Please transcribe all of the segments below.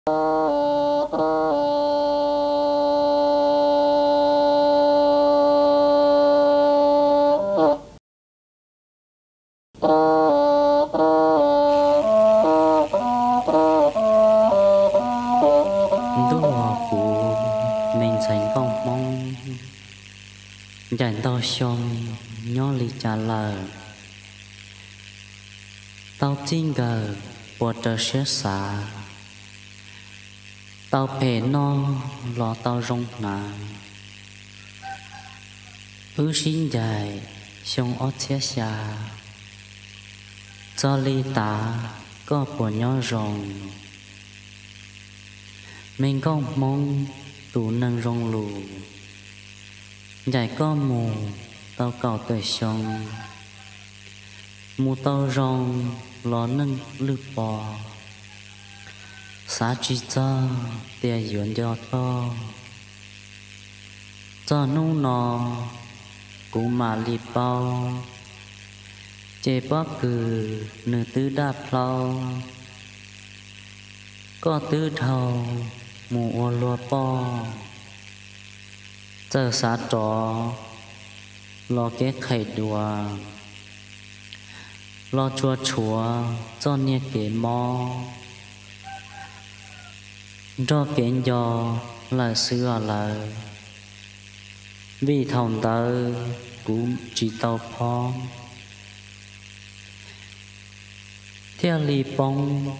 Ntuj, kuv me ntxhais nkauj hmoob, ncaim ntau xyoo nyob li cas lawm? Tau txij nkawm puas raws siab xav? Tau phem noj los tau zoo hnav? Wb sib ncaim xyoo ob txhiab xya, txog li tav koj puas nyob zoo? Me nkauj hmoob tus neeg zoo lus, ncaim koj mus tau kaum tawm xyoo, mus tau zoo los neej lwj pos, xav tsis txog tias yuav nco koj. Txog hnub no kuv mam li paub, ces pob kws nws twb daj plaub. Koj twb dhau mus ua luag poj, txawm xav rov los kev qhev dua, los tsuas tshuav txoj niag kev mob, nrog kev nco lawm xwb os lawv. Vim thaum ntawd kuv tsis tau phob, thiaj li poob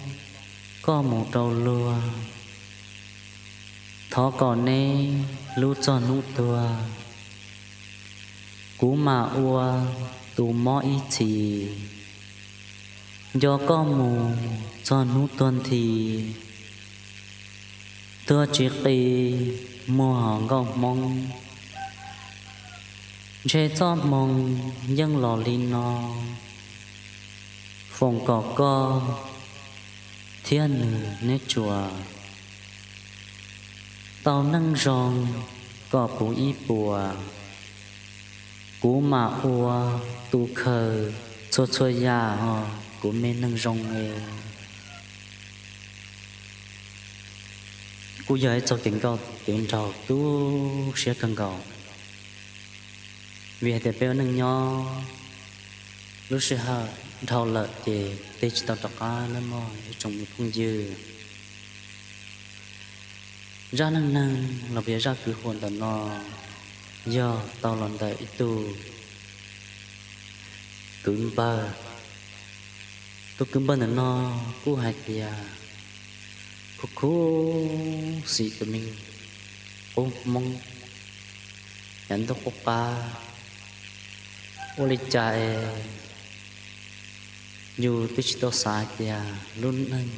koj mus rau luag. Thov kom neb hlub txog hnub tuag, kuv mam ua tus mob ib txhis, nco koj mus txog hnub tuag nthi. Tuag tsis qi muag nkauj hmoob, ntshe txoj hmoo yeej los li no, foom kom koj thiab nws neb tsuas tau neej zoo kom puv ib puas. Kuv mam ua tus khaws txhua txhua yam os kuv me neeg zoo e. Kuj yog ib txoj kev nkauj kev nraug tu siab kawg nkaus, vim hais tias peb ua neej nyob lub sij hawm dhau lawm ces tig tsis tau rov qab nawb mog ib tsoom me phooj ywg. Zaj neej neeg los puas yog zaj kwv huam ntawm no yog tau los ntawm ib tug kwv npawg. Tus kwv npawg ntawm no kuj hais tias kuj khuv xim tus me qub hmoob yav ntuj qub qab. Ua li cas es yus twb tsis tau xav hais tias lub neej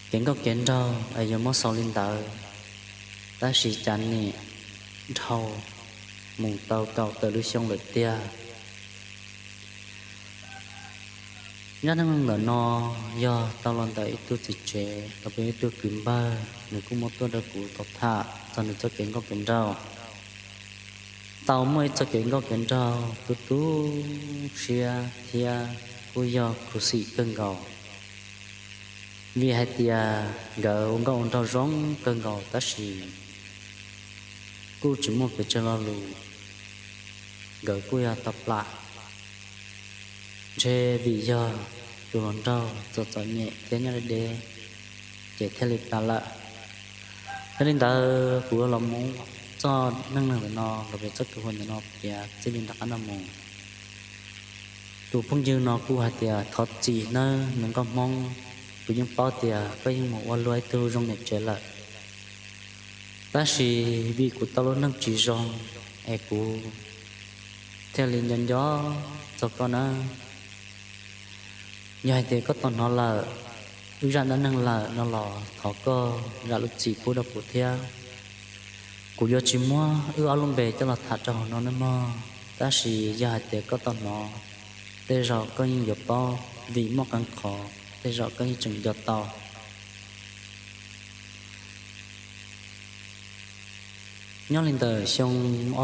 kev nkauj kev nraug es yuav muab xaus li ntawd, tab sis cas nim dhau mus tau kaum tawm lub xyoo lawm tiag. Zaj neej neeg ntawm no yog tau los ntawm ib tug txiv tsev los puas yog ib tug kwv npawg, nws kuj muab tuaj rau kuv tau tham txog nws txoj kev nkauj kev nraug. Tau muaj ib txoj kev nkauj kev nraug tu tu siab thiab kuj yog khuv xim kawg nkaus, vim hais tias nkawd ua nkauj ua nraug zoo kawg nkaus tab sis kuj tsis muaj pes tsawg lo lus, nkawd kuj yog tau plam. Ntshe vim yog tus hluas nraug txom txom nyem thiab nyob deb deb, ces thiaj li plam lawm. Yog li ntawd kuv los muab txoj neej neeg ntawm no los puas yog txoj kwv huam ntawm no piav txij li nram qab no mus. Tus phooj ywg no kuj hais tias thov txim nawb me nkauj hmoob, kuv yeej paub tias koj yeej mus ua luag ib tug zoo niam tsev lawm, tab sis vim kuv tau lub neej tsis zoo es kuv thiaj li nco nco txog koj nawb. Yog hais tias koj tau hnov lawm wb zaj dab neeg lawm no los thov koj zam lub txim pub rau kuv thiab. Kuv yuav tsis muab wb ob lub npe coj los tham rau hauv no nawb mog, tab sis yog hais tias koj tau hnov, tej zaum koj yeej yuav paub, vim muaj qee qhov tej zaum koj yeej tseem nco tau. Nyob li ntawm xyoo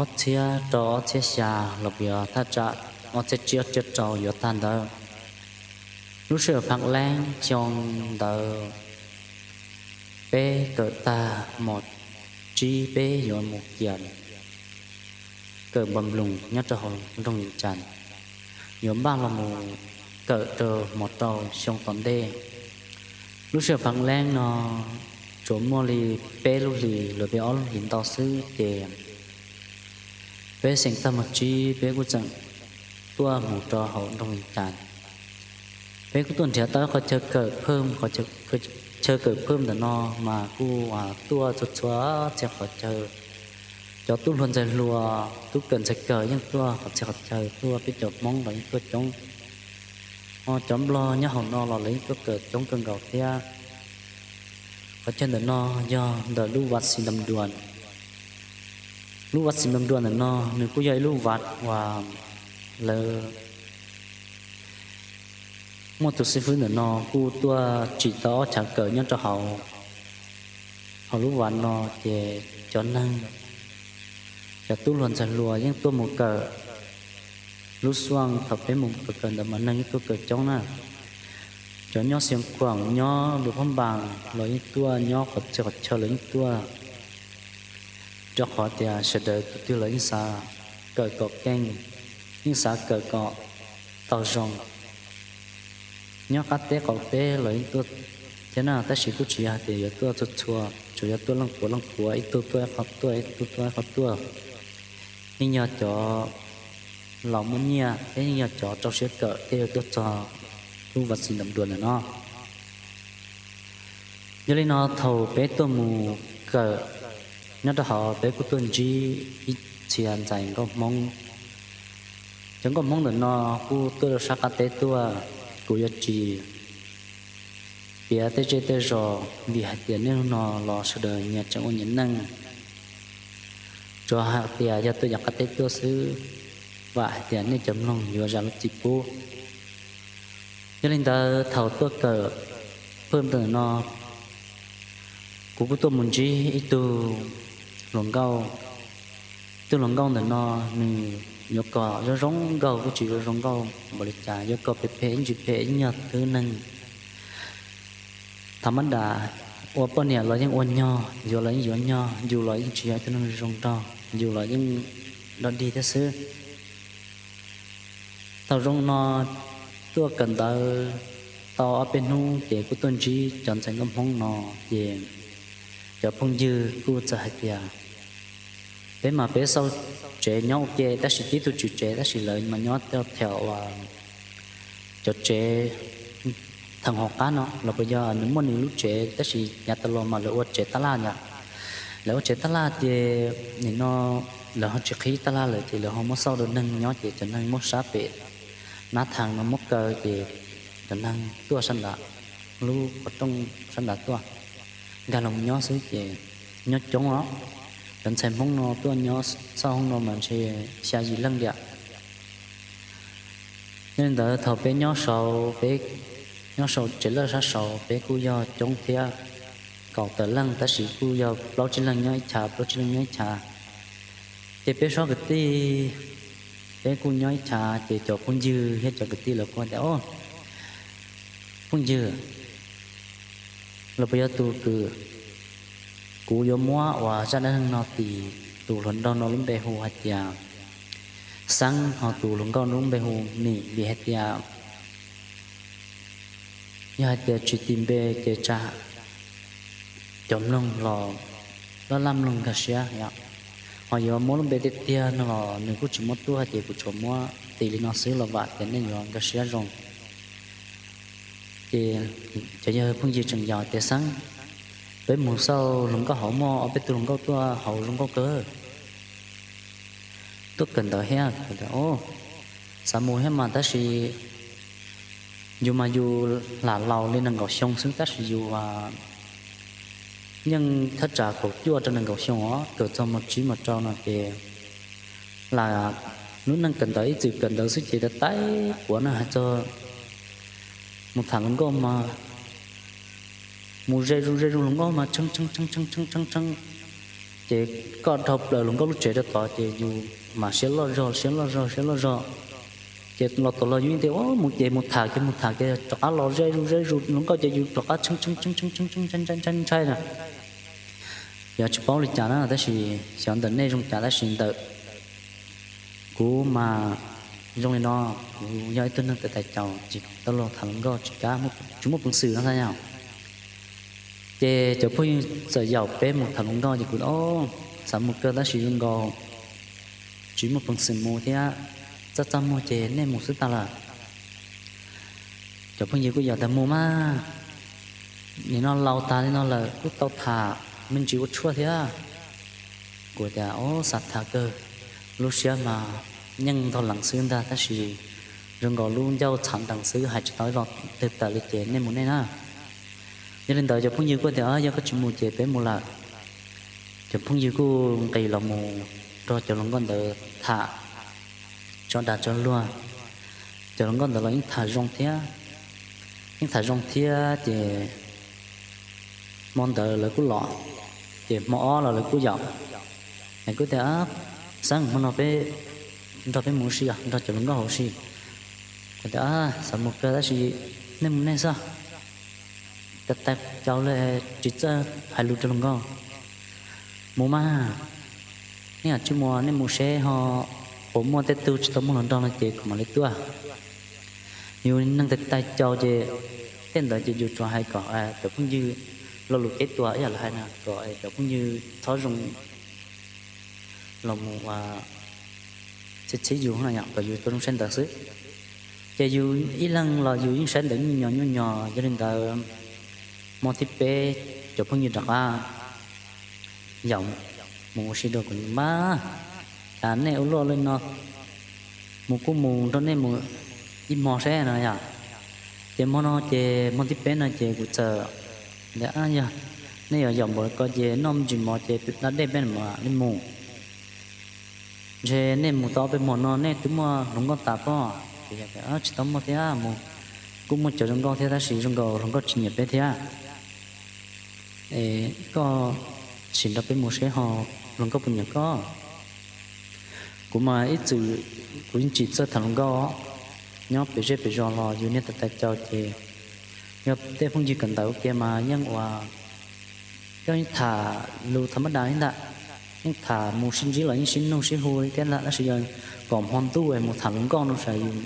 ob txhiab rau ob txhiab xya los puas yog thaj tsam ob txhiab tsib ob txhiab rau yuav tag ntawd, lub sij hawm phaj leeb xyoo ntawd Peb kawm tag mos tsib peb yuav mus kiam kawm npam nploos nyob rau hauv nroog Vias Cas, yuav npaj los mus kawm rau mos rau xyoo tom ntej. Lub sij hawm phav leeb no tsuas muaj li peb lub hlis los peb ob lub hlis ntau xwb ces peb xeem tag mos tsib peb kuj tseem tuaj mus rau hauv nroog Vias Cas. Peb kuj tuaj nrhiav tau qhov chaw kawm phaj, qhov chaw kawm phaj ntawm no mas kuj tuaj txhua txhua txhia qhov chaw. Cov tub hluas ntxhais hluas, tub kawm ntxhais kawm yeej tuaj qhov txhia qhov chaw tuaj, peb cov Hmoob los yeej tuaj coob. Ho cov Nplog nyob hauv no los lawv yeej tuaj kawm coob kawg nkaus thiab. Qhov chaw ntawm no yog ntawm lub Vaj Xis Ntam Duas. Lub Vaj Xis Ntam Duas ntawm no nws kuj yog ib lub vaj uas lawv muaj tus xib fwb ntawm no kuj tuaj tsim tau ob chav kawm nyob rau hauv, hauv lub vaj no ces cov neeg, cov tub hluas ntxhais hluas yeej tuaj mus kawm. Lub xuaj thaum peb mus kawm kawm ntawd mas neeg yeej tuaj kawm coob na. Cov nyob Xiav Khuam nyob Luas Phab Npas los yeej tuaj, nyob qhov txhia qhov chaw los yeej tuaj. Rau qhov tias sawv daws tus twg los yeej xav kawm kom keej, yeej xav kawm kom tau zoo. Nyob qab teb qaum teb los yeej tuaj thiab na, tab sis kuj tsis yog hais tias yuav tuaj txhua txhua, tsuas yog tuaj leej puav leej puav, ib tug tuaj ib qho tuaj, ib tug tuaj ib qho tuaj. Yeej yog cov laus muaj nyiaj thiab yeej yog cov rau siab kawm thiaj yuav tuaj txog lub Vaj Xis Ntam Duas ntawm no. Yog li no thaum peb tuaj mus kawm nyob rau hauv, peb kuj tuaj ntsib ib txhia ntxhais nkauj Hmoob. Cov nkauj Hmoob ntawm no kuj tuaj rau sab qab teb tuaj, kuv yuav tsis piav tej zej tej zos vim hais tias niaj hnub no los sawv daws nyias tseem ua nyias neej, tsuas hais tias yog tuaj yav qab teb tuaj xwb, vam hais tias nej cov mloog yuav zam lub txim pub. Yog li ntawd thaum tuaj kawm phaj ntawm no, kuv kuj tuaj mus ntsib ib tug hluas nkauj. Ib tug hluas nkauj ntawm no nws yuav kom zoo zoo nkauj kuj tsis zoo zoo nkauj npaum li cas, yuav kom phem phem ib ntsis phem, ib nyuag thwv neeg tham mab das, ua poj niam los yeej ua nyog, yuav los yeej yuav nyog, yus los yeej tsis yog ib tug neeg zoo nraug, yus los yeej dog dig thiab xwb. Thaum zoo no tuaj kawm ntawv tau ob peb hnub ces kuj tuaj ntsib cov ntxhais nkauj Hmoob no, ces cov phooj ywg kuj txawm hais tias, peb mas peb xauj tsev nyob ua ke tab sis tib tug tswv tsev tab sis lawv mas nyob tau thaum uas cov tsev theem hauv qab no los puas yog nws muaj nws lub tsev tab sis yav tas los mas lawv ua tsev tab laj ntag. Lawv ua tsev tab laj ces nim no lawv ho tsis qhib tab laj lawm ces lawv ho muab xauj rau neeg nyob ces cov neeg muab sab pem nab thas no muab kaw ces cov neeg tuaj sab nrad, lub qhov rooj sab nrad tuaj nkag los nyob xwb ces nyob coob os. Cov ntxhais Hmoob no tuaj nyob xauj hoob no mas ntshe xya yim leej tiam. Yog li ntawd thaum peb nyob saud, peb nyob saud tsev lawj sab saud peb kuj yog coob thiab, kaum tawm leej tab sis kuj yog plaub tsib leeg nyob ib chav, plaub tsib leeg nyob ib chav. Ces peb sob kwv tij, peb kuj nyob ib chav ces cov phooj ywg thiab cov kwv tij lawv kuj tias, o, phooj ywg, los puas yog tus kwv, kuv yuav muab ua zaj dab neeg no tim tus hluas nraug no lub npe hu hais tias Xeeb, ho tus hluas nkauj no lub npe hu Mim, vim hais tias yog hais tias tsis tis npe ces tsam cov mloog los laj laj mloog nkag siab yom. Ho yuav muab lub npe tiag tiag no los nws kuj tsis muab tuaj ces kuv tsuas muab tis li no xwb los vam tias nej yuav nkag siab zoo. Ces cov yawg phooj ywg tseem yaum tias Xeeb, peb mus xauj hluas nkauj hauv, muaj ob peb tug hluas nkauj tuaj hauv zoo nkauj kawg, tuaj kawm ntawv thiab. Xav mus thiab mas tab sis yus mas yus lam laus li nees nkaum xyoo xwb tab sis yus yeej thaj tsam kaum cuaj rau nees nkaum xyoo os, kawm txog mos tsib mos rau no ces lam lub neej kawm ntawv ib txwm kawm ntawv xwb ces tav taib puav na, hais txog mus tham hluas nkauj mas mus ze zuj ze zuj hluas nkauj mas tshee tshee tshee tshee tshee tshee, ces koj dhau plaws hluas nkauj lub tsev rau tod ces yus mas siab loj zog siab loj zog siab loj zog. Ces los tau los yus yeej tias mus ces mus tham kiag mus tham kiag rov qab los ze zuj ze zus hluas nkauj ces yus rov qab tshee tshee tshee tshee ntshai ntshai na. Yog tsis paub li cas na tab sis xyov ntawm nej zoo cas tab sis ntawm kuv mas zoo li no, kuv yog ib tug neeg tais tais caus tsis tau luag tham hluas nkauj tsis kav, tsis muaj peev xwm no ntag yog. Ces cov phooj ywg txawm yaum peb mus tham hluas nkauj ces kuv xav mus kawg tab sis zoo nkaus tsis muaj peev xwm mus thiab, txaj txaj muag ces nej mus xwb tag lawm. Cov phooj ywg kuj yaum tias mus mas, nim no laus tas li no lawm kuj tau tham me ntsis ua tshuaj thiab. Kuv tias o xav tham kawg, lub siab mas yeej ntog lees xwb ntag tab sis zoo nkaus lub ncauj txhav nrees xwb hais tsis tau ib lo twg tawm li ces nej mus nej na. Yog li ntawd cov phooj ywg kuj tias yog koj tsis mus ces peb mus lawm. Cov phooj ywg kuj nqis los mus nrog cov hluas nkauj ntawd tham tso dag tso luag. Cov hluas nkauj ntawd los yeej tham zoo thiab, yeej tham zoo thiab ces hmo ntawd lawv kuj los, ces hmo ob los lawv kuj yaum. Es kuv tias xeeb hmo no peb nrog peb mus ua si, nrog cov hluas nkauj hauv si. Kuv tias xav mus kawg tab sis nej mus nej xwb, tais tais caus li tsis txawj hais lus rau hluas nkauj. Mus mas, nej lam tsij mus, nej mus seb ho puas muaj tej tug tsis tau muaj hluas nraug no ces kuv mam li tuaj. Yus neeg tais tais caus ces tej ntawd ces yus tsuas hais kom cov phooj ywg lo lus kev tuag ib yam li hais na kom cov phooj ywg txhob zoo los mus ua txhib txhib yus no yom, kom yus tau zoo saib ntawd xwb. Ces yus ib leeg los yus yeej saib ntawd nyuj nyos nyuj nyos, yog li ntawd hmo thib peb cov phooj ywg rov qab yaum mus ua si rau kuv mas, cas nej ua luaj li no, mus kuj mus nrog nej mus ib hmo seb no yom. Ces hmo no ces hmo thib peb no ces kuv txawm tias yog nej yuav yaum npaum li ko ces noj me ntsis mov ces da dej peb mam li mus. Ntshe nej mus tau ob peb hmo no nej twb muaj hluas nkauj tas pob? Ces yog tias tsis tau muaj thiab, mus kuj muaj cov zoo nkauj thiab tab sis zoo nkaus hluas nkauj tsis nyiam peb thiab. Es koj sim nrog peb mus seb ho hluas nkauj puas nyiam koj. Kuv mas ib txwm kuv yeej tsis txawj tham hluas nkauj, nyob pem zej pem zos los yus niag tais tais caus ces yog tej phooj ywg kawm ntawv ua ke mas yeej ua, yeej tham lus tham mab das li ntag, yeej tham mus sib ntsib los yeej sib nug sib hu li thiab ntag tab sis yog kom hmo ntuj es mus tham hluas nkauj no ces yus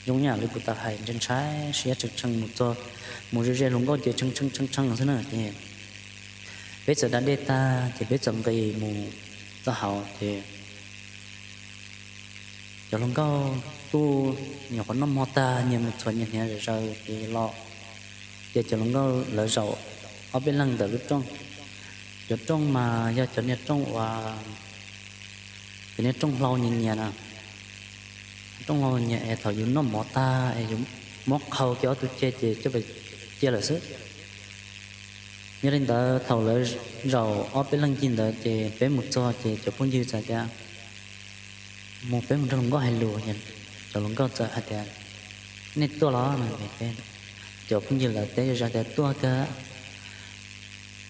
zoo ib yam li kuv tau hais ntshai ntshai siab tshee tshee mus txog, mus ze ze hluas nkauj ces tshee tshee tshee tshee xwb na ces peb txawm da dej tag ces peb txawm nqis mus txoj hauv ces cov hluas nkauj kuj nyuam qhuav noj hmo tag nyias mus txhuam nyias hniav zom zaws ces los, ces cov hluas nkauj lawv zaum ob peb leeg ntawm lub rooj. Cov rooj mas yog cov niag rooj uas, cov niag rooj hlau nyias nyias na, rooj hlau nyias es thaum yus noj mov tag es yus muab qhau kiag ob tug ceg ces coj cia lawm xwb. Yog li ntawd thaum lawv zaum ob peb leeg ncig ntawd ces peb mus txog ces cov phooj ywg txawm tias mus peb mus nrog hluas nkauj hais lus. Cov hluas nkauj txawm hais tias nej tuaj los? Cov phooj ywg lawv teb zom zaws tias tuaj kawg.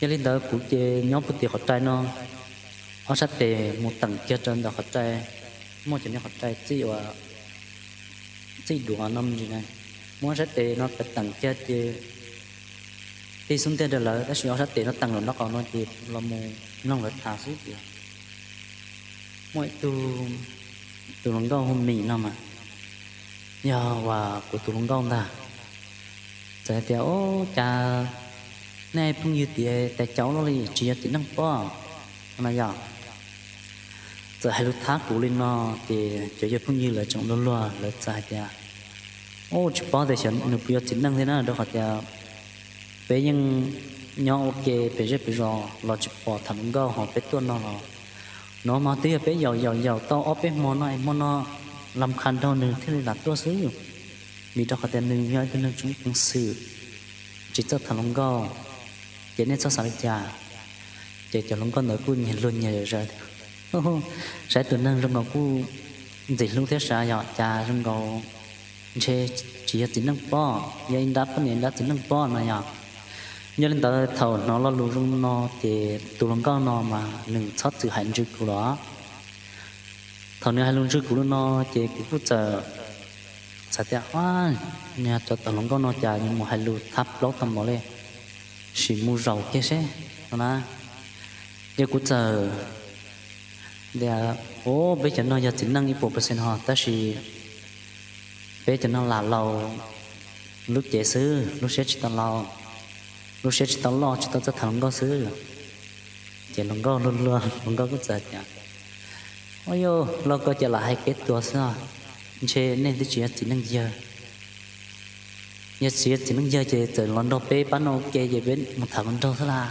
Yog li ntawd kuv ces nyob puag tim qhov rai no, ob sab tes mus teem kiag rau ntawm qhov rai, muaj cov niag qhov rai txij ua, txij duav no me ntsis na, muab ob sab tes no teem kiag ces tig xub ntiag rau lawv tab sis ob sab tes no teem los nraub qaum no ces los mus mloog lawv tham xwb ces muaj ib tug, tus hluas nkauj hu Mim no mas yog uas kuv tus hluas nkauj ntag. Txawm hais tias ub, cas nej phooj ywg tias tais caus luaj li tsis yog txiv neej pob no yog. Txawm hais lus thab kuv li no ces cov yawg phooj ywg lawv tseem luag luag lawv txawm hais tias ub, tsis paub tias xyov nws puas yog txiv neej thiab na rau qhov tias peb yeej nyob ua ke pem zej pem zos los tsis pom tham hluas nkauj ho peb tuaj no los, no mas twb yog peb yaum yaum yaum tau ob peb hmo no es hmo no lam qha nraug nws thiaj li lam tuaj xwb. Vim rau qhov tias nws yog ib tug neeg tsis muaj peev xwm, tsis txawj tham hluas nkauj, ces nej txhob xav li cas. Ces cov hluas nkauj ntawd kuj nyias luag nyias zom zaws tias saib tus neeg zoo nkaus kuj ntxim hlub thiab sav yog cas zoo nkaus ntshe tsis yog txiv neej pob, yog ib nrab poj niam ib nrab txiv neej pob no yog. Yog li ntawd thaum hnov lo lus zoo no ces tus hluas nkauj no mas nws txhob txwm hais ntsws kuv los. Thaum nws hais lus ntsws kuv li no ces kuv kuj txawm Txawm tias, Ab, cov tawm hluas nkauj no cas yuav mus hais lus thab plaub tag npaum li, sim mus zaum kiag seb no na. Ces kuv txawm tias, Ub, peb cov no yog txiv neej ib puas percent ho, tab sis peb cov no lam laus lub cev xwb, lub siab tsis tau laus, lub siab tsis tau loj, tsis tau txawj tham hluas nkauj xwb. Ces hluas nkauj luag luag, hluas nkauj kuj txawm tias, Ua yog los koj ces lam hais kev tuag xwb, ntshe nej twb tsis yog txiv neej yawg. Yog txiv, txiv neej yawg ces txawm los nrog peb pab no ua ke ces peb mus tham hluas nraug xwb las.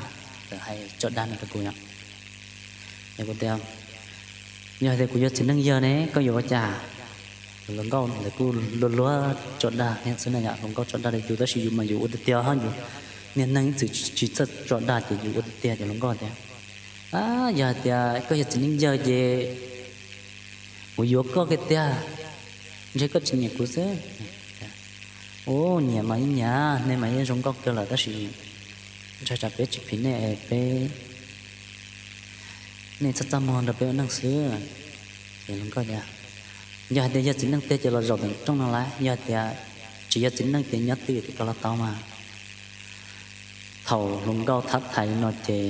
Txawm hais tso dag no rau kuv. Kuv tias, Yog hais tias kuv yog txiv neej yawg ne koj yuav ua cas? Hluas nkauj ntawd kuj luag luag tso dag thiab xwb na yom, hluas nkauj tso dag rau yus tab sis yus mas yus ua tiag tiag, yus niag neeg ib txwm tsis txawj tso dag ces yus ua tiag tiag. Ces hluas nkauj tias, Yog hais tias koj yog txiv neej yawg ces kuv yuav koj kiag tiag, ntshe koj tsis nyiam kuv xwb. Ub, nyiam mas yeej nyiam, nej mas yeej zoo nkauj kawg lawm tab sis ntshai tsam peb tsis phim nej, peb, nej txaj txaj muag nrog peb ua neej xwb. Ces hluas nkauj tias, Yog hais tias yog txiv neej tiag ces los zaum ntawm rooj no lawm, yog tias tsis yog txiv neej ces nyob twj ywm tim ko los tau mas. Thaum hluas nkauj tham tham li no ces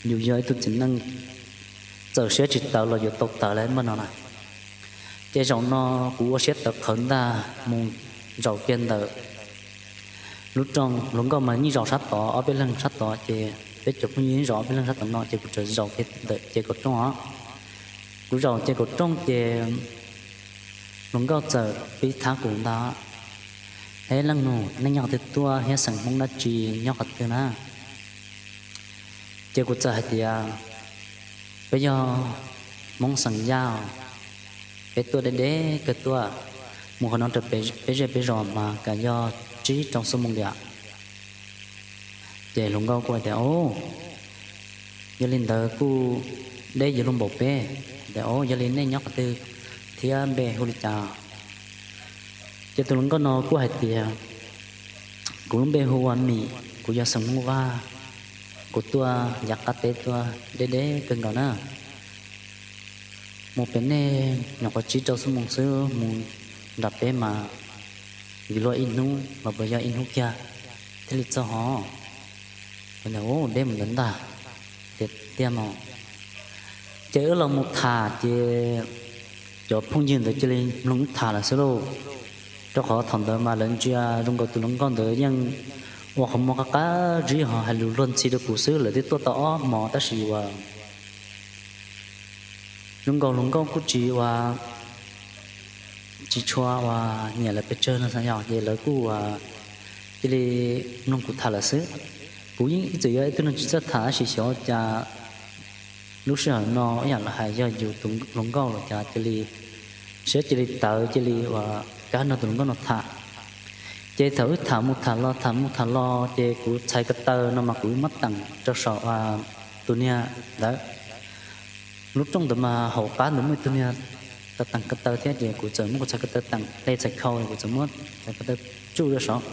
yus yog ib tug txiv neej txawm siab tsis tawv los yuav tau tawv lawm npaj no na. Ces zaum no kuv ua siab tawv qhawv ntag mus zaum kiag ntawm lub rooj. Hluas nkauj mas yeej zaum sab tod, ob peb leeg sab tod, ces peb cov phooj ywg yeej zaum ob peb leeg sab tom no, ces kuv txawm zaum kiag ntawm ces kaum rooj os. Kuv zaum ces kaum rooj ces hluas nkauj txawm pib thab kuv ntag, Eb leej nus, nej nyob qhov twg tuaj thiab xeem Hmoob dab tsi, nyob qhov twg na? Ces kuv txawm hais tias, Peb yog Hmoob xeem Yaj, peb tuaj deb deb kawg tuaj, mus qhov no rau peb zej peb zos mas kav yog tsib rau xuab moos li. Ces hluas nkauj kuj hais tias, Ub, yog li ntawd kuj deb yuav luag npaum peb. Tias, Ub, yog li nej nyob qhov twg thiab npe hu li cas? Ces tus hluas nkauj no kuj hais tias, Kuv lub npe hu ua Mim, kuv yog xeem Hmoob Vaj, kuv tuaj yav qab teb tuaj deb deb kawg nkaus na. Mus pem nej nyuam qhuav tsib rau xuab moos xwb, mus nram peb mas vim luag ib hnub los puas yog ib hnub kiag thiaj li txog hov. Ua deb mus ntawd ntag. Tiag tiag mas, ces wb los mus tham ces cov phooj ywg ntawd cia li mloog wb tham lawm xwb lauj. Rau qhov thaum ntawd mas lawv ntsia zoo nkaus tus hluas nkauj ntawd yeej ua qhov muag qab qab zib ho hais lus luag ntxhi rau kuv xwb, lawv twb tuaj tau ob hmos tab sis uas zoo nkaus hluas nkauj kuj tsis ua tsis tshua ua nyiam lawv pes tsawg no xav yog ces lawv kuj ua cia li mloog kuv tham lawm xwb. Kuv yeej ib txwm yog ib tug neeg tsis txawj tham tab sis xyov cas lub sij hawm no ib yam li hais yog yus tus hluas nkauj los cas cia li siab cia li tawv cia li ua kab nrog tus hluas nkauj no tham. Ces thaum wb tham mus tham los tham mus tham los ces kuv txhais ko taw no mas kuv muab teem rau saum tus niag ntawd. Lub rooj ntawd mas hauv qab ntawd muaj ib tug niag teem ko taw thiab ces kuv txawm muab kuv txhais ko taw teem hle txhais khau, kuv txawm muab txhais ko taw tsuj rau saud.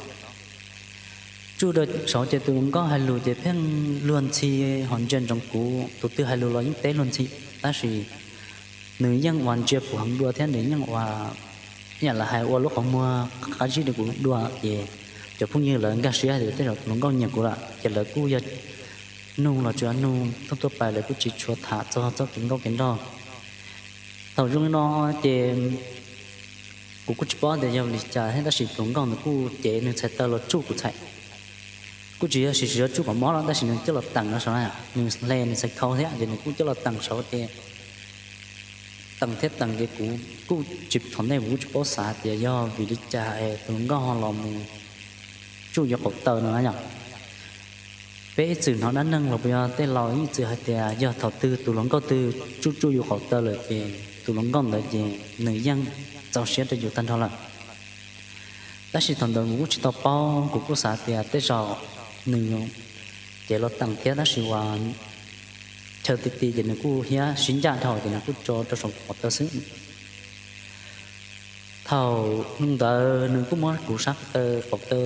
Tsuj rau saud ces tus hluas nkauj hais lus ces pheej luag ntxhi ho ntsia ntsoov kuv, tus twg hais lus los yeej teb luag ntxhi. Tab sis nws yeej ua ntsia kuv heev dua thiab nws yeej ua ib yam li hais ua lub qhov muag qab zib rau kuv dua ces cov phooj ywg lawv nkag siab hais tias tej zaum tus hluas nkauj nyiam kuv lawm ces lawv kuj yog nug los tsuas nug thooj tuaj pais, lawv kuj tsis tshua tham txog txoj kev nkauj kev nraug. Thaum zoo li no ces kuv kuj tsis paub tias yog vim li cas thiab tab sis tus hluas nkauj ntawd kuj cev nws txhais taw los tsuj kuv txhais. Kuj tsis yog siv siv tsuj kom mob los tab sis nws coj los teem no saud na, nws hle nws txhais khau thiab ces nws kuj coj los teem saud ces teem thiab teem ces kuv kuj tsis, thaum ntej kuv kuj tsis paub xav tias yog vim li cas es tus hluas nkauj ho los mus tsuj yuav qaum taw no na yom. Peb ib txwm hnov dab neeg los puas yog tej laus ib txwm hais tias yog thaum twg tus hluas nkauj twg tsuj tsuj yus qaum taw lawm ces tus hluas nkauj ntawd ces nws yeej txaus siab rau yus tag nrho lawm. Tab sis thaum ntawd kuv kuj tsis tau paub, kuv kuj xav tias tej zaum nws ces los teem thiab tab sis uas chaw ti ti ces nws kuj hiab sib ncaj dhau ces nws kuj tso rau saum qaum taw xwb. Thaum hnub ntawd nws kuj muab kuv sab ko taw qaum taw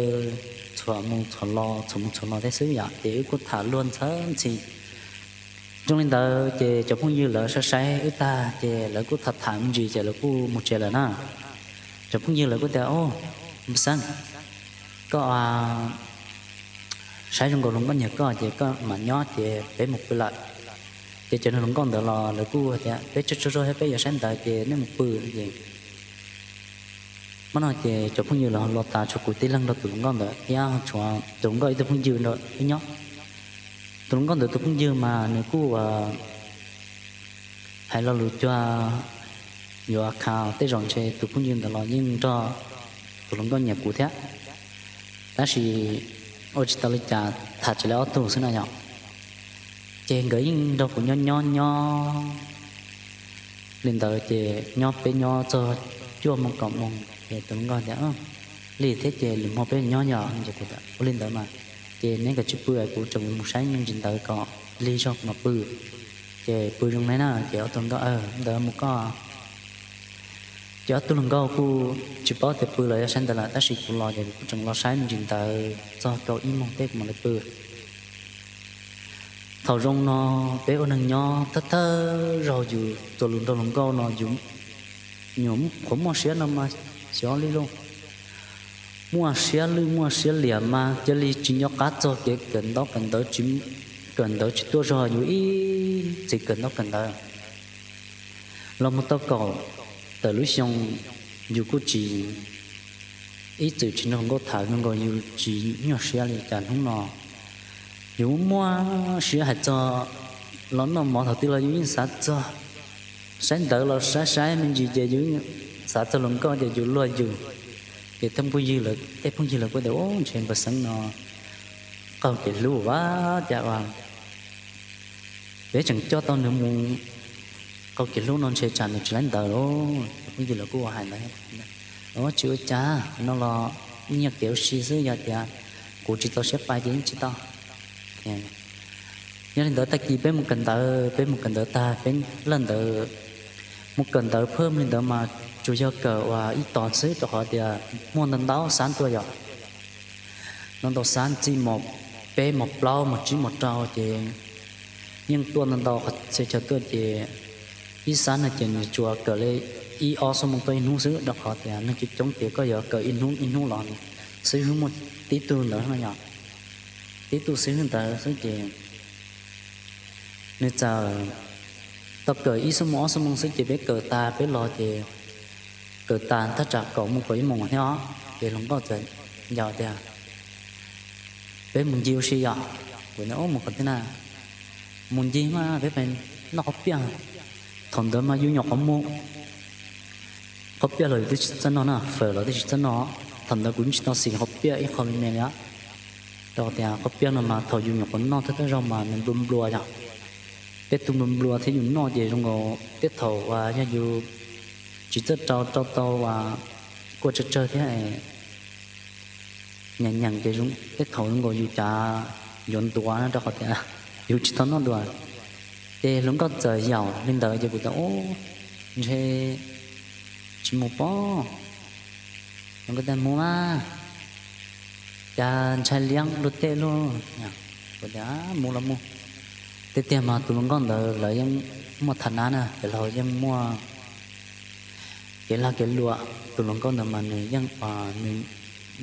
txhuam mus txhuam los txhuam mus txhuam los thiab xwb yom, ces wb kuj tham luag ntxhi ntxhi. Zoo li ntawd ces cov phooj ywg lawv saib saib wb tag ces lawv kuj tham tham me ntsis ces lawv kuj mus tsev lawm na. Cov phooj ywg lawv kuj tias, Au, Npawg Xeeb, koj saib zoo nkaus hluas nkauj nyiam koj ces koj mam nyob ces peb mus pw lawm. Ces cov hluas nkauj ntawd los lawv kuj tias, Peb tsaug tsaug zog thiab peb yuav saib ntawv ces nej mus pw. Ces hmo no ces cov phooj ywg lawv los tas tshuav kuv tib leeg nrog tus hluas nkauj ntawd thiab tshuav tus hluas nkauj ib tug phooj ywg nrog wb nyob. Tus hluas nkauj ntawd tus phooj ywg mas nws kuj hais lo lus cuag yuav khav tej zaum ntshe tus phooj ywg ntawd los yeej nrog tus hluas nkauj nyiam kuv thiab. Tab sis ua tsis tau li cas, tham tsis tau ob tug xwb na yom. Ces nkawd yeej nrog kuv nyob nyob nyob li ntawd ces nyob peb nyob txog cuaj moos kaum moos ces tus hluas nkauj tias, Lig thiab ces lwm hmo peb nyob yom. Ua li ntawd mas, ces neb kav tsij pw, kuv tseem mus saib me ntsis ntawv kom lig zog kuv mam pw. Ces pw zoo neb na. Ces ob tug hluas nkauj, Ntawd mus koj. Ces ob tug hluas nkauj kuj tsis paub tias pw los yog saib ntawv lawm, tab sis kuv los ces kuv kuj tseem los saib me ntsis ntawv txog rau ib moos tej kuv mam li pw. Thaum zoo no peb ua neeg nyob thawj thawj zaug yus txuas lus nrog hluas nkauj no yus nyuam qhuav muaj siab no mas xyov li lauj. Muaj siab lwj muaj siab liam mas cia li tsis nco qab txog kev kawm ntaub kawm ntawv, kawm ntawv tsis tuaj zog yus ib txwm kawm ntaub kawm ntawv. Los mus tau kaum tawm lub xyoo yus kuj tsis, ib txwm tsis nrog hluas nkauj tham zoo nkaus yus tsis nyuaj siab li cas hnub no. Yus muaj siab hais txog los noj mov thaum twg los yus yeej xav txog, saib ntawv los saib saib me ntsis ces yus xav txog hluas nkauj ces yus luag yus. Ces tej phooj ywg lawv, tej phooj ywg lawv kuj tias, Ub, ntshe Npawg Xeeb no qaug kev hlub ua cas ua peb tseem coj tau nws mus qaug kev hlub no ntshe tsam nws tsis laib ntawv lauj. Phooj ywg lawv kuj ua hais ntawd, Tsis ua cas, no los yeej yog kev ua si xwb, yog tias kuv tsis txaus siab pais ces yeej tsis tau. Yog li ntawd tag kis peb mus kawm ntawv, peb mus kawm ntawv tag peb laj ntawd mus kawm ntawv phaj li ntawd mas tsuas yog kawm ua ib tos xwb rau qhov tias muaj ntau ntau xab tuaj yom. Ntau ntau xab txij mos peb mos plaub mos tsib mos rau ces yeej tuaj ntau ntau qhov txhia chaw tuaj ces ib xab no ces nws tsuas kawm li ib ob xuab moos tuaj ib hnub xwb rau qhov tias neeg coob coob ces koj yuav kawm ib hnub ib hnub los xib hwb muaj tib tug ntawd no yom, tib tug xib hwb ntawd xwb ces nws txawm tau kawm ib xuab moos ob xuab moos xwb ces peb kawm tas peb los ces kawm tas thaj tsam kaum moos kaum ib moos thiab os ces hluas nkauj txawm ncaws tias, Peb mus ncig ua si yom. Kuv tias, Mus qhov twg na? Mus ncig mas peb pais noj qhob piaj. Thaum ntawd mas yus nyuam qhuav mus qhob piaj los yus twb tsis txawj noj na, fawm los twb tsis txawj noj. Thaum ntawd kuv tsis tau xis qhob piaj ib qho me me li os. Rau tias qhob piaj no mas thaum yus nyuam qhuav noj thawj thawj zaug mas nws nplua nplua yom. Tej tug nplua nplua thiab yus noj ces zoo nkaus tej thaum uas yog yus tsis txawj rau, rau tau uas kuj tsawg tsawg thiab nyeem nyeem ces tej thaum zoo nkaus yus cav yuav ntuav na rau qhov tias yus tsis tau noj dua. Ces hluas nkauj txawm yaum li ntawd ces kuv tias, Ub, ntshe tsis mus pob. Hluas nkauj tias, Mus mas, cas ntshai liab luag tej lauj. Kuv tias, Mus los mus. Tiag tiag mas tus hluas nkauj ntawd lawv yeej muaj tham nab na, ces lawv yeej muaj kev lag kev luam. Tus hluas nkauj ntawd mas nws yeej,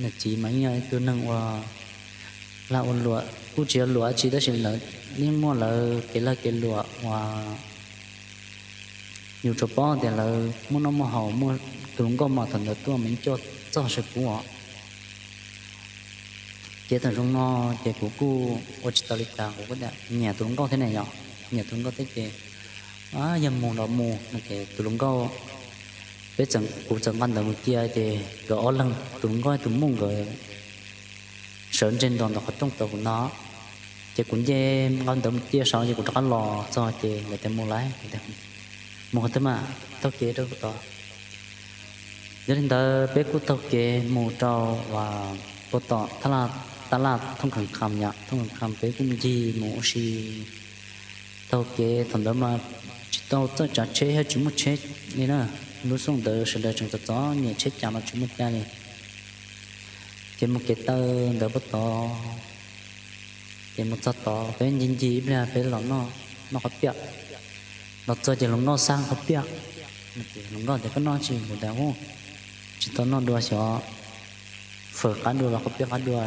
nws txiv mas yeej yog ib tug neeg ua lag ua luam, kuj tsis yog luam dab tsi tab sis lawv yeej muaj lawv kev lag kev luam uas yus tsuas paub tias lawv muaj noj muaj haus, muaj tus hluas nkauj mas thaum ntawd tuaj mas yeej coj txog sawv kuv os. Ces thaum zoo no ces kuv kuj ua tsis tau li cas, kuv kuj tias nyiam tus hluas nkauj thiab ne yom, nyiam tus hluas nkauj thiab ces yog mus los mus no ces tus hluas nkauj, peb txawm, kuv txawm nqa ntawv mus cia ces nkawd ob leeg tus hluas nkauj tus muj nkawd sawv ntseg nrog ntawm qhov rooj tos kuv no. Ces kuv nce nqa ntawv mus cia saud ces kuv rov qab los txog ces nkawd tias, Mus lawm, mus qhov twg mas taug kev rau puag tod. Yog li ntawd peb kuj taug kev mus rau uas puag tom taj laj Thooj Khees Kham yom, Thooj Khees Kham peb kuj ncig mus ua si taug kev. Thaum ntawd mas tsis tau txawj tsav tsheb thiab tsis muaj tsheb li na, lub xyoo ntawd sawv daws tseem txom txom nyem tsheb cas los tsis muaj caij li. Ces mus kev taw ntawd puag tod, ces mus txog tod peb ncig ncig ib pliag peb los noj qhob piaj. Los txog ces hluas nkauj xa qhob piaj, hluas nkauj tias, Koj noj tsi? Kuv tias, Ub, tsis tau noj dua xyov, fawm qab dua los qhov piaj qab dua.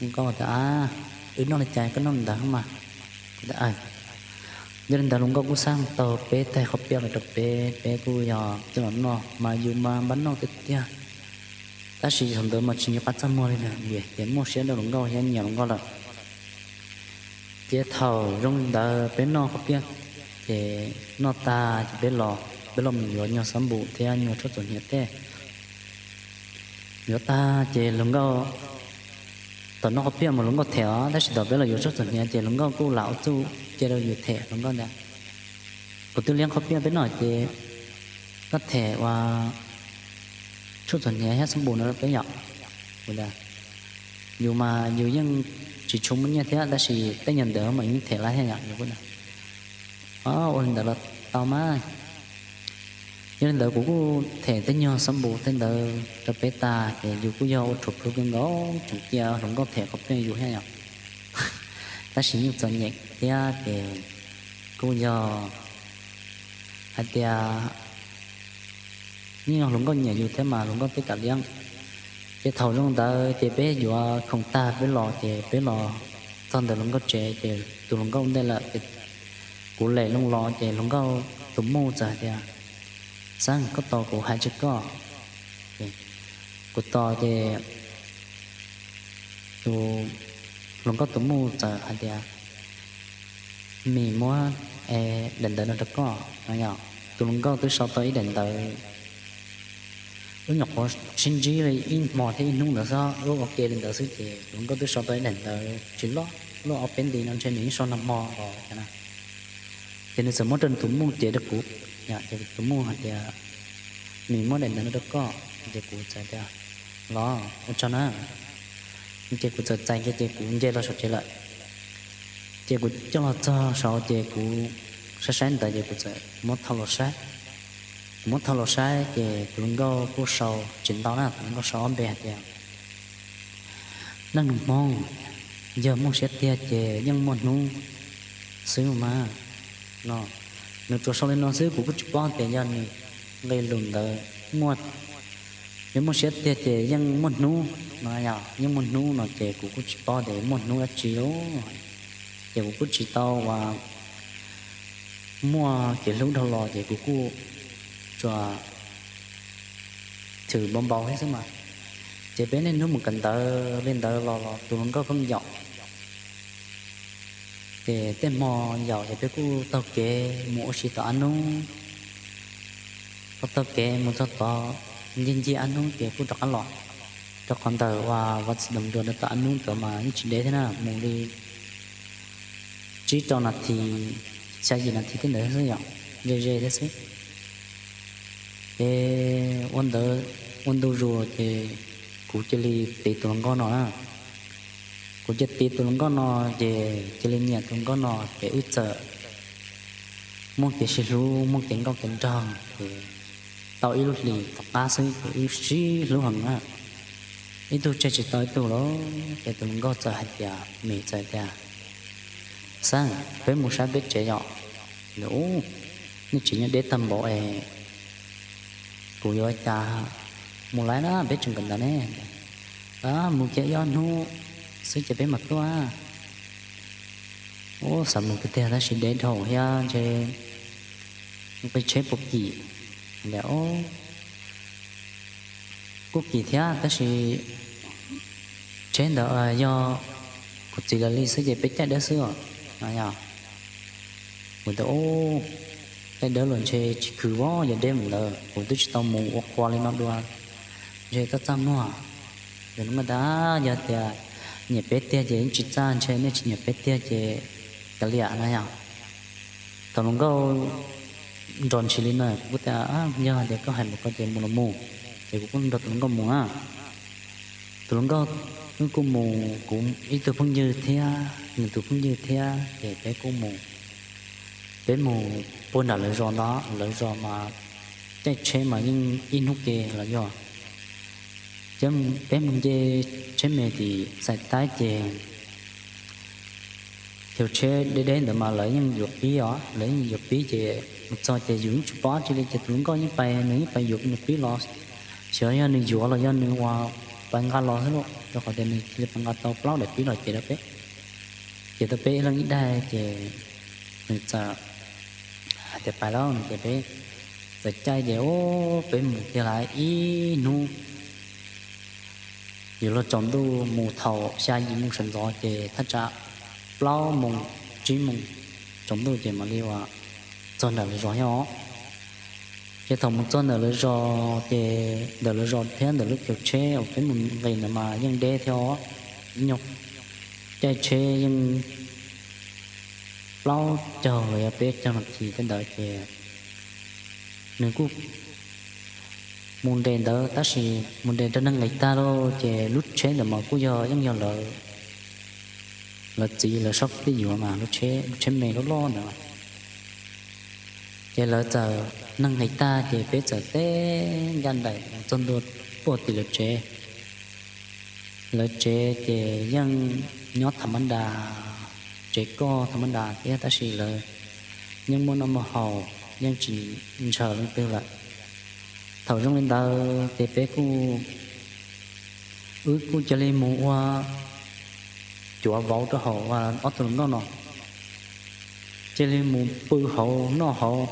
Nkauj tias, Wb noj li cas koj noj li ntawd mas. Yog li ntawd hluas nkauj kuj xaj tau peb taig qhov piaj los rau peb, peb kuj yog coj los noj mas yus mas npaj noj tiag tiag. Tab sis thaum ntawd mas tsis nco qab txaj muag li na, vim tias muaj siab rau hluas nkauj thiab nyiam hluas nkauj lawm. Ces thaum zoo li ntawd peb noj qhov piaj, ces noj tag ces peb los, peb los mus yuav nyuag xab npum thiab nyuag tshuaj txhuam hniav tej. Yuav tag ces hluas nkauj, thaum noj qhov piaj mas hluas nkauj them os, tab sis thaum peb los yuav tshuaj txhuam hniav ces hluas nkauj kuj lam ua txuj cia rau yus them. Hluas nkauj tias, Kuv twb liab qhov piaj peb noj ces koj them ua tshuaj txhuam hniav thiab xab npum no rau peb yom. Kuv tias, Yus mas yus yeej tsis tshua muaj nyiaj thiab, tab sis tej nyuag ntawd mas yeej them lawm thiab yom. Ua li ntawd los tau mas. Yog li ntawd kuv kuj them tej nyuag xab npum tej ntawd rau peb tag ces yus kuj yog ua rhuav plhu kawg nkaus, tseem cia hluas nkauj them qhov piaj yus thiab yom. Tab sis yeej txom nyem thiab ces kuj yog hais tias yeej yog hluas nkauj nyiam yus thiab mas hluas nkauj twb kam liab. Ces thaum zoo ntawd ces peb yuav khoom tag peb los ces peb los txog ntawm hluas nkauj tsev ces tus hluas nkauj ua ntej lawm ces kuv lem loo los ces hluas nkauj tus muj txawm hais tias, Xeeb, koj tos kuv hais tsis koj? Kuv tos ces tus hluas nkauj tus muj txawm hais tias, Mis muab daim ntawv no rau koj no yom. Tus hluas nkauj twb sau tau ib daim ntawv, wb nyuam qhuav sib ntsib li ib hmo thiab ib hnub ntawd xwb, wb ua ke li ntawd xwb ces tus hluas nkauj twb sau tau ib daim ntawv tsis loj, loj ob peb nti no ntshe nws yeej sau nag hmo los na. Ces nws txawm muab rau nws tus muj cev rau kuv, ces tus muj hais tias, Mis muab daim ntawv no rau koj. Ces kuv txawm tias, Los, ua tsaug na. Ces kuv txawm txais kiag ces kuv nce los saum tsev lawm. Ces kuv coj los txog saud ces kuv saib saib ntawv ces kuv txawm muab thau los saib. Kuv muab thau los saib ces tus hluas nkauj kuj sau tsis ntau na, tus hluas nkauj sau ob npe hais tias, Neej nus Hmoob, yog muaj siab tiag ces yeej muaj hnub xwb mas, no. Nws tsuas sau li no xwb kuv kuj tsis paub tias yog nws nqe lus ntawd muaj, yog muaj siab tiag ces yeej muaj hnub no, yeej muaj hnub no ces kuv kuj tsis paub tias muaj hnub dab tsi li. Ces kuv kuj tsis tau uas muaj kev hlub dhau los ces kuv kuj tsuas chwm npau npau thiab xwb mas. Ces peb niaj hnub mus kawm ntawv li ntawd los los tus hluas nkauj pheej yaum. Ces tej hmo yaum ces peb kuj taug kev mus ua si tom ab nub. Thaum taug kev mus txog tod ncig ncig ab nub ces kuj rov qab los, rau qhov ntawm uas Vaj Txiv Doos Nruas rau tom ab nub ntawd mas yeej tsis deb thiab na, mus li tsib rau nas this, xya yim nas this tej ntawd xwb yom, ze ze thiab xwb. Ces ua ntawd ua ntu zus ces kuv cia li tiv tus hluas nkauj no na. Kuv cia li tiv tus hluas nkauj no ces cia li nyiam tus hluas nkauj no ces wb txawm muaj kev sib hlub muaj kev nkauj kev nraug ces tau ib lub hlis tom qab xwb ces wb sib hlub heev na. Ib tug tseg tsis tau ib tug lawm ces tus hluas nkauj txawm hais tias, Mim txawm tias, Xeeb, peb mus saib peb tsev yom. Nej tsev nyob deb tag npaum es kuv yuav ua cas mus laib na, peb tseem kawm ntawv ne. Mus kiag ib ob hnub xwb ces peb mam tuaj. Ub, xav mus kiag tiag tab sis deb dhau thiab ntshe nqi tsheb puas kim. Kuj kim thiab tab sis tsheb ntawd yog kuv txiv lawv li xwb ces peb caij dawb xwb os. Kuv tias, Ub, caij dawb los ntshe tsis khwv os, yog deb mus ntawd kuv twb tsis tau mus ua qhua li no dua, ntshe txaj txaj muag. Yog tias nyiam peb tiag ces yeej tsis txaj, ntshe nej tsis nyiam peb tiag ces kav liam no yom. Thaum hluas nkauj nrog ntshis li no kuv kuj tias, Yog tias koj hais mus ko ces mus los mus. Ces kuv kuj nrog tus hluas nkauj mus na. Tus hluas nkauj wb kuj mus, kuv ib tug phooj ywg thiab nws tus phooj ywg thiab ces peb kuj mus. Peb mus puag nram lawv zos ntawd, lawv zos mas caij tsheb mas yeej ib hnub ke los yog. Ces peb mus nce tsheb me tim Xais Taib ces chaw tsheb deb deb ntawd mas lawv yeej yuav pib os, lawv yeej yuav pib ces mus txog ces yus yeej tsis paub dab tsi li ces tus hluas nkauj yeej pais, nws yeej pais yuav nws pib los. xyov yog nws yuav los yog nws ua pais nqa los xwb lauj, rau qhov tias nws cia li pais nqa tau plaub daim pib los cev rau peb, cev rau peb ib leeg ib daim ces nws txawm hais tias pais lauj no ces peb txawm caij ces ub peb mus tiag lawm ib hnub. Yuav luag tsaus ntuj mus thaum xya yim moos sawv ntxov ces thaj tsam plaub moos tsib moos tsaus ntuj ces mam li uas txog ntawm lawv zos thiab os. Ces thaum mus txog ntawm lawv zos ces ntawm lawv zos thiab ntawm lub chaw tsheb uas peb mus nqis ntawd mas yeej deb thiab os, ib nyuag caij tsheb yeej plaub caug los yog peb caug nas this tej ntawd ces nws kuj mus nres ntawd tab sis mus nres rau neeg nqis tag lawm ces lub tsheb ntawd mas kuj yog yeej yog lawv, lawv txiv lawv sab teb yuav mas lub tsheb, lub tsheb me loj loj ntawd. Ces lawv txawm neeg nqis tag ces peb txawm teb ncaj nraim mus txog ntua puag tim lawv tsev. Lawv tsev ces yeej nyob tham mab das, tsev koj tham mab das thiab tab sis lawv yeej muaj noj muaj haus, yeej tsis ntshaw leej twg lawm. Thaum zoo li ntawd ces peb kuj, wb kuj cia li mus ua cuav vauv rau hauv ob tug hluas nkauj no, cia li mus pw hauv noj hauv,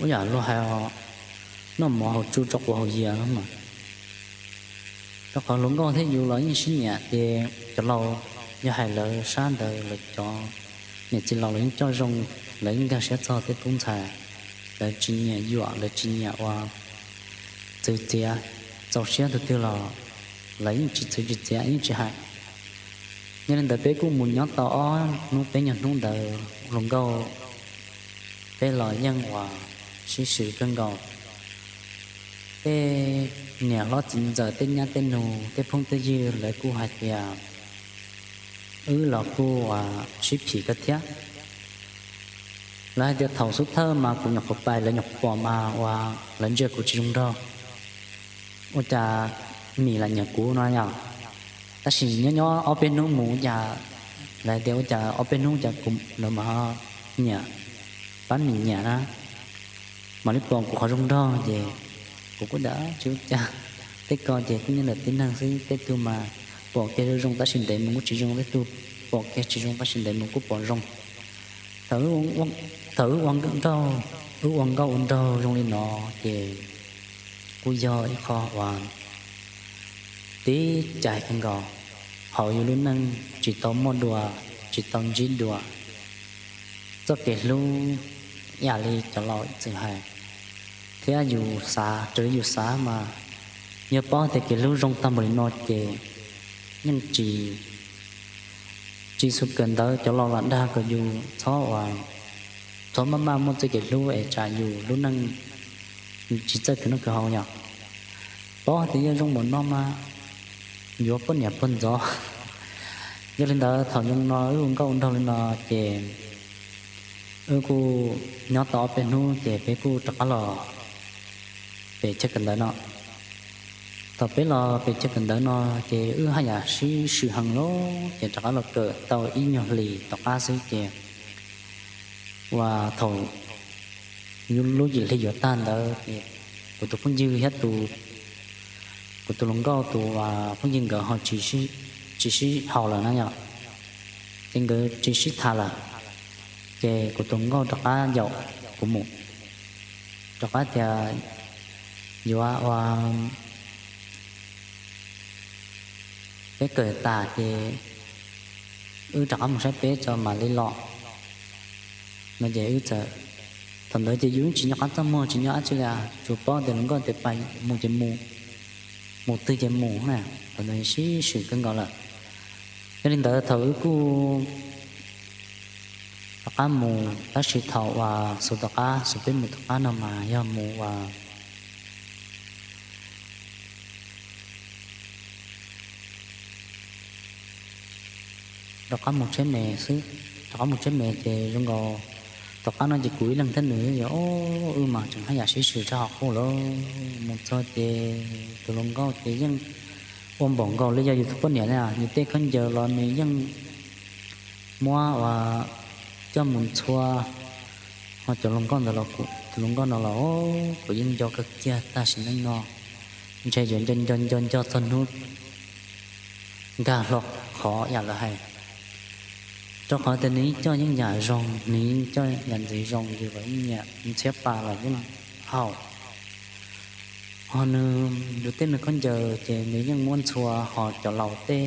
ua yam luag hais, noj mov haus tsu tso quav haus yias no mas. Rau qhov hluas nkauj thiab yus los yeej sib nyiam ces cov laus, yog hais lawv sab ntawd lawv cov niam txiv laus lawv yeej coj zoo, lawv yeej nkag siab txog tej tub ntxhais, lawv tsis nyiam yuam, lawv tsis nyiam ua txwv txiav, txaus siab tus twg los lawv yeej tsis txwv tsis txiav yeej tsis hais. Yog li ntawd peb kuj mus nyob tau ob hnub peb nyuag hnub ntawd hluas nkauj peb los yeej uas sib swm kawg nkaus. Tej niam hlob txiv ntxawm tej nyab tej nus tej phooj tej ywg lawv kuj hais tias wb los kuj uas sib phim kawg thiab. Lawv hais tias thaum xub thawj mas kuv nyuam qhuav pais lawv nyuam qhuav pom mas uas lawv ntsia kuv tsis zoo nraug, ua cas Mim lam nyiam kuv no yom. Tab sis nyob nyob ob peb hnub mus cas lawv tias ua cas ob peb hnub cas kuv lawv mas nyiam, pab Mim nyiam na, mam li pom kuv qhov zoo nraug ces kuv kuj tias tsis ua cas, tej ko ces kuj nyob ntawm tib neeg xwb, tej tug mas pom kiag zoo zoo tab sis ntev mus kuj tsis zoo, tej tug pom kiag tsis zoo tab sis ntev mus kuj pom zoo. Thaum wb ua nkauj ua nraug zoo li no ces kuj yog ib qho uas tib cai kawg nkaus hauv yus lub neej tsis tau muaj dua, tsis tau ntsib dua. Txoj kev hlub ib yam li cov laus txwm hais thiab yus xav, raws li yus xav mas yog paub tias kev hlub zoo tag npaum li no ces yeej tsis, tsis xu kawm ntawv cov laus lam dag kom yus txhob uas, txhob maj maj muaj txoj kev hlub es tsam yus lub neej tsis txawj khwv noj khwv haus yom. Paub tias yog zoo npaum no mas yuav poj niam puag ntxov. Yog li ntawd thaum zoo no wb ua nkauj ua nraug li no ces wb kuj nyob tau ob peb hnub ces peb kuj rov qab los pem chaw kawm ntawv no. Thaum peb los pem chaw kawm ntawv no ces wb haj yam sib swm heev lawm ces rov qab los kawm tau ib nyuag hlis tom qab xwb ces uas thaum lub yim hli yuav tag ntawd ces kuv tus phooj ywg thiab tus, kuv tus hluas nkauj tus phooj ywg nkawd ho tsis sib haum lawm na yom, ces nkawd tsis sib tham lawm. Ces kuv tus hluas nkauj rov qab yaum kuv mus, rov qab tias yuav ua, peb kawm tas ces wb rov qab mus saib peb tso mam li los no ces wb txawm, thaum ntawd ces yus tsis nco qab txaj muag tsis nco dab tsi li, tsuas paub tias hluas nkauj tias pais mus ces mus, mus twg ces mus na, thaum ntawd sib swm kawg nkaus lawm. Yog li ntawd thaum wb kuj rov qab mus tab sis thaum uas xub tom qab, xub peb mus tom qab no mas yog mus uas rov qab mus tsheb me xwb, rov qab mus tsheb me ces zoo nkaus tom qab no ces kuv ib leeg thiab nws yog, wb mas tseem haj yam sib swm tshaj qhov quaj lawm. Mus txog ces tus hluas nkauj ces yeej ua npaum nkaus li yog yus tus poj niam na, nws tej khaub ncaws los nws yeej muab uas coj mus ntxhua, Ho cov hluas nkauj ntawd los, tus hluas nkauj no los, kuv yeej nco kawg kiag, tam sim neej no ntshe yuav nco nco nco nco txog hnub nkag hlo qhov yam lawv hais, rau qhov tias nws yeej coj yeej yam zoo, nws yeej coj yam ntxwv zoo, yus los yeej nyiam, nws tshiab pa los yeej haum. Ho nws, nws tej me khaub ncaws ces nws yeej muab ntxhua, ho cov laus tej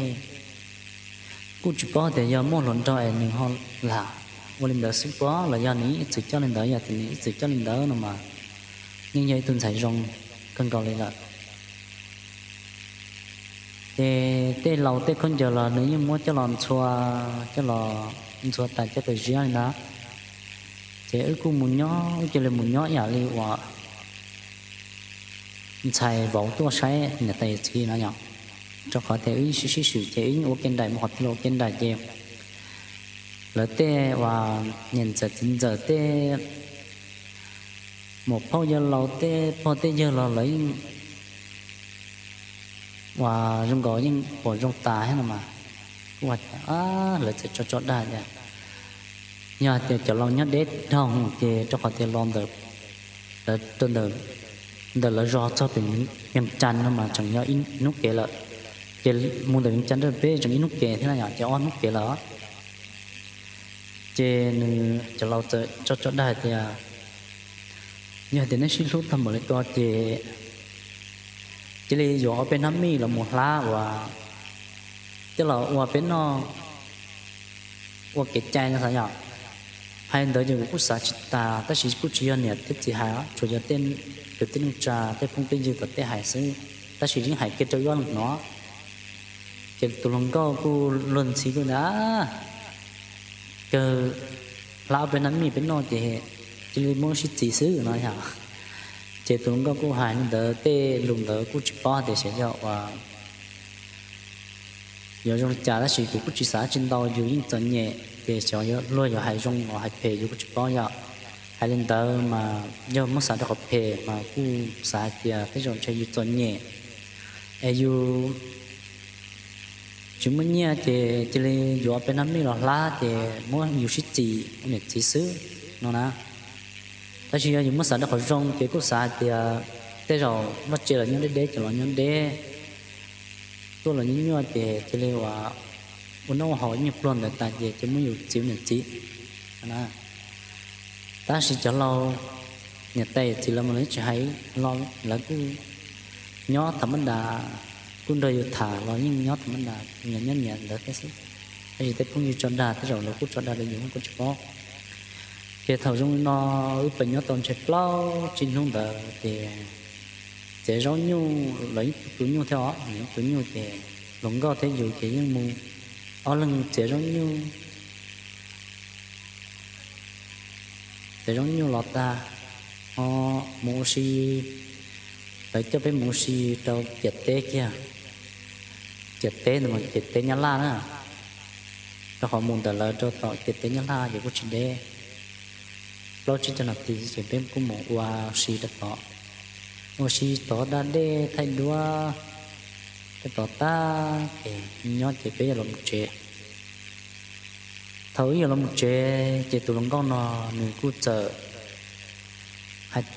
kuj tsis paub tias yog muaj hluas nraug es nws ho lam ua li ntawd xwb pob, los yog nws yeej ib txwm coj li ntawd, yog tias nws ib txwm coj li ntawd no mas yeej yog ib tug ntxhais zoo kawg nkaus li lawm. Ces tej laus tej khaub ncaws los nws yeej muab coj los ntxhua, coj los ntxhua tas coj pem ziab li ntawd. Ces wb kuj mus nyob, wb cia li mus nyob ib yam li uas ntxhais vauv tuaj saib niam tais yawm txiv no yom. Rau qhov tias wb sib sib swm ces wb yeej ua ke nraim, mus qhov twg los ua ke nraim ces lawv tej uas niam ntxawm txiv ntxawm tej, muam phauj yawg laus tej pog tej yawg los lawv yeej uas zoo nkaus yeej pom zoo tas thiab no mas. Kuj hais tias lawv txawm tso tso dag tias yog tias cov laus nyob deb dhau ces rau qhov tias los ntawm, lawv rau ntawm, ntawm lawv zos txog pem Vias Cas no mas tseem yog ib hnub kev lawm. Ces mus ntawm Vias Cas rau peb tseem ib hnub kev thiab na yom, ces ob hnub kev lawm. Ces nws cov laus txawm tso tso dag hais tias yog tias neb sib hlub tag npaum li ko ces cia li yuav ob peb hnab mij los mus hlab uas coj los ua peb noj ua kev cai no xav yom. Hais ntawd ces kuv kuj xav tsis tas, tab sis kuj tsis yog niam thiab txiv hais, tsuas yog tej kwv tij neej tsa tej phooj tej ywg tom tej hais xwb, tab sis yeej hais kiag rau ib ob leeg hnov. Ces tus hluas nkauj kuj luag ntxhi kuj ntag, kawg hlab ob peb hnab mij peb noj ces cia li muab sib txiv xwb no yom. Ces tus hluas nkauj kuj hais li ntawd, tej lus ntawd kuj tsis paub tias xyov yog uas yuav zoo li cas, tab sis kuv kuj tsis xav tsis ntau, yus yeej txom nyem ces xyov luag yuav hais zoo los hais phem yus kuj tsis paub yom. Hais li ntawd mas yog muab xav rau qhov phem mas kuj xav hais tias tej zaum ntshe yus txom nyem es yus tsis muaj nyiaj ces cia li yuav ob peb hnab mij los hlab ces muab yus sib txiv ua niam txiv xwb no na. Tab sis yog yus muab xav rau qhov zoo ces kuj xav hais tias tej zaum vaj tse los nyob deb deb ces los nyob deb, tuaj los nyuaj nyuaj ces cia li ua, ua noj ua haus ib nyuag pluag ntawd tas ces cia muab yus txiv ua niam txiv. Tab sis cov laus niam tais yawm txiv lawv mas lawv tsis hais los, lawv kuj nyob tham mab das, kuj nrog yus tham los yeej nyob tham mab das, nyias nyob nyias ntawd thiab xwb. Tab sis tej phooj ywg tso dag tej zaum lawv kuj tso dag rau yus kuj tsis paub. Ces thaum zoo li no wb pem nyob tau ntshe plaub tsib hnub ntawd ces txiav zaub nyuj, lawv yeej tu nyuj thiab os, lawv yeej tu nyuj ces hluas nkauj thiab yus ces yeej mus ob leeg txiav zaub nyuj. Txiav zaub nyuj los tag, ho mus ua si, lawv coj peb mus ua si rau ciam teb kiag. Ciam teb ntawd mas ciam teb Nyab Laj na, rau qhov mus ntawm lawv rau tom ciam teb Nyab Laj ces kuj tsis deb, plaub tsib caug nas this ces peb kuj mus ua si rau tod. Ua si tod da dej thaij duab rau tod tag ces nyob ces peb yuav los mus tsev. Thaum wb yuav los mus tsev ces tus hluas nkauj no nws kuj txawm hais,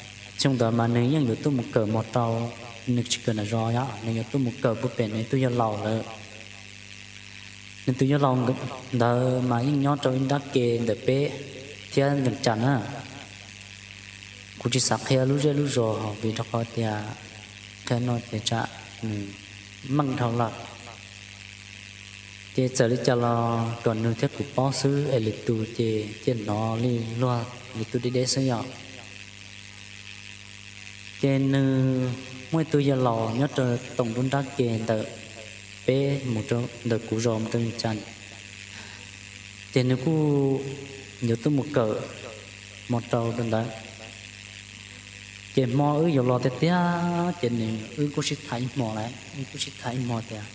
xyoo ntawd mas nws yeej yuav tuaj mus kawm mos rau, nws tsis kawm nram zos os, nws yuav tuaj mus kawm puag pem nws tus yawg laus lawm. Nws tus yawg laus ntawd mas yeej nyob rau ib nrab ke ntawm peb thiab Vias Cas na. Kuv tsis xav qhia lub zej lub zos vim rau qhov tias qhia no ces tsam nws meej dhau lawm. Ces txawm li cas los kom nws thiab kuv paub xwb es lwm tus ces cia hnov li luag lwm tus deb deb xwb yom. Ces nws muaj ib tug yawg laus nyob rau toom nruab nrab ke ntawm peb mus, ntawm kuv zos mus rau Vias Cas. Ces nws kuj yuav tuaj mus kawm mos rau rau ntawd. Ces hmo wb yuav los tiag tiag ces nws, wb kuj sib tham ib hmo lawm, wb kuj sib tham ib hmo tias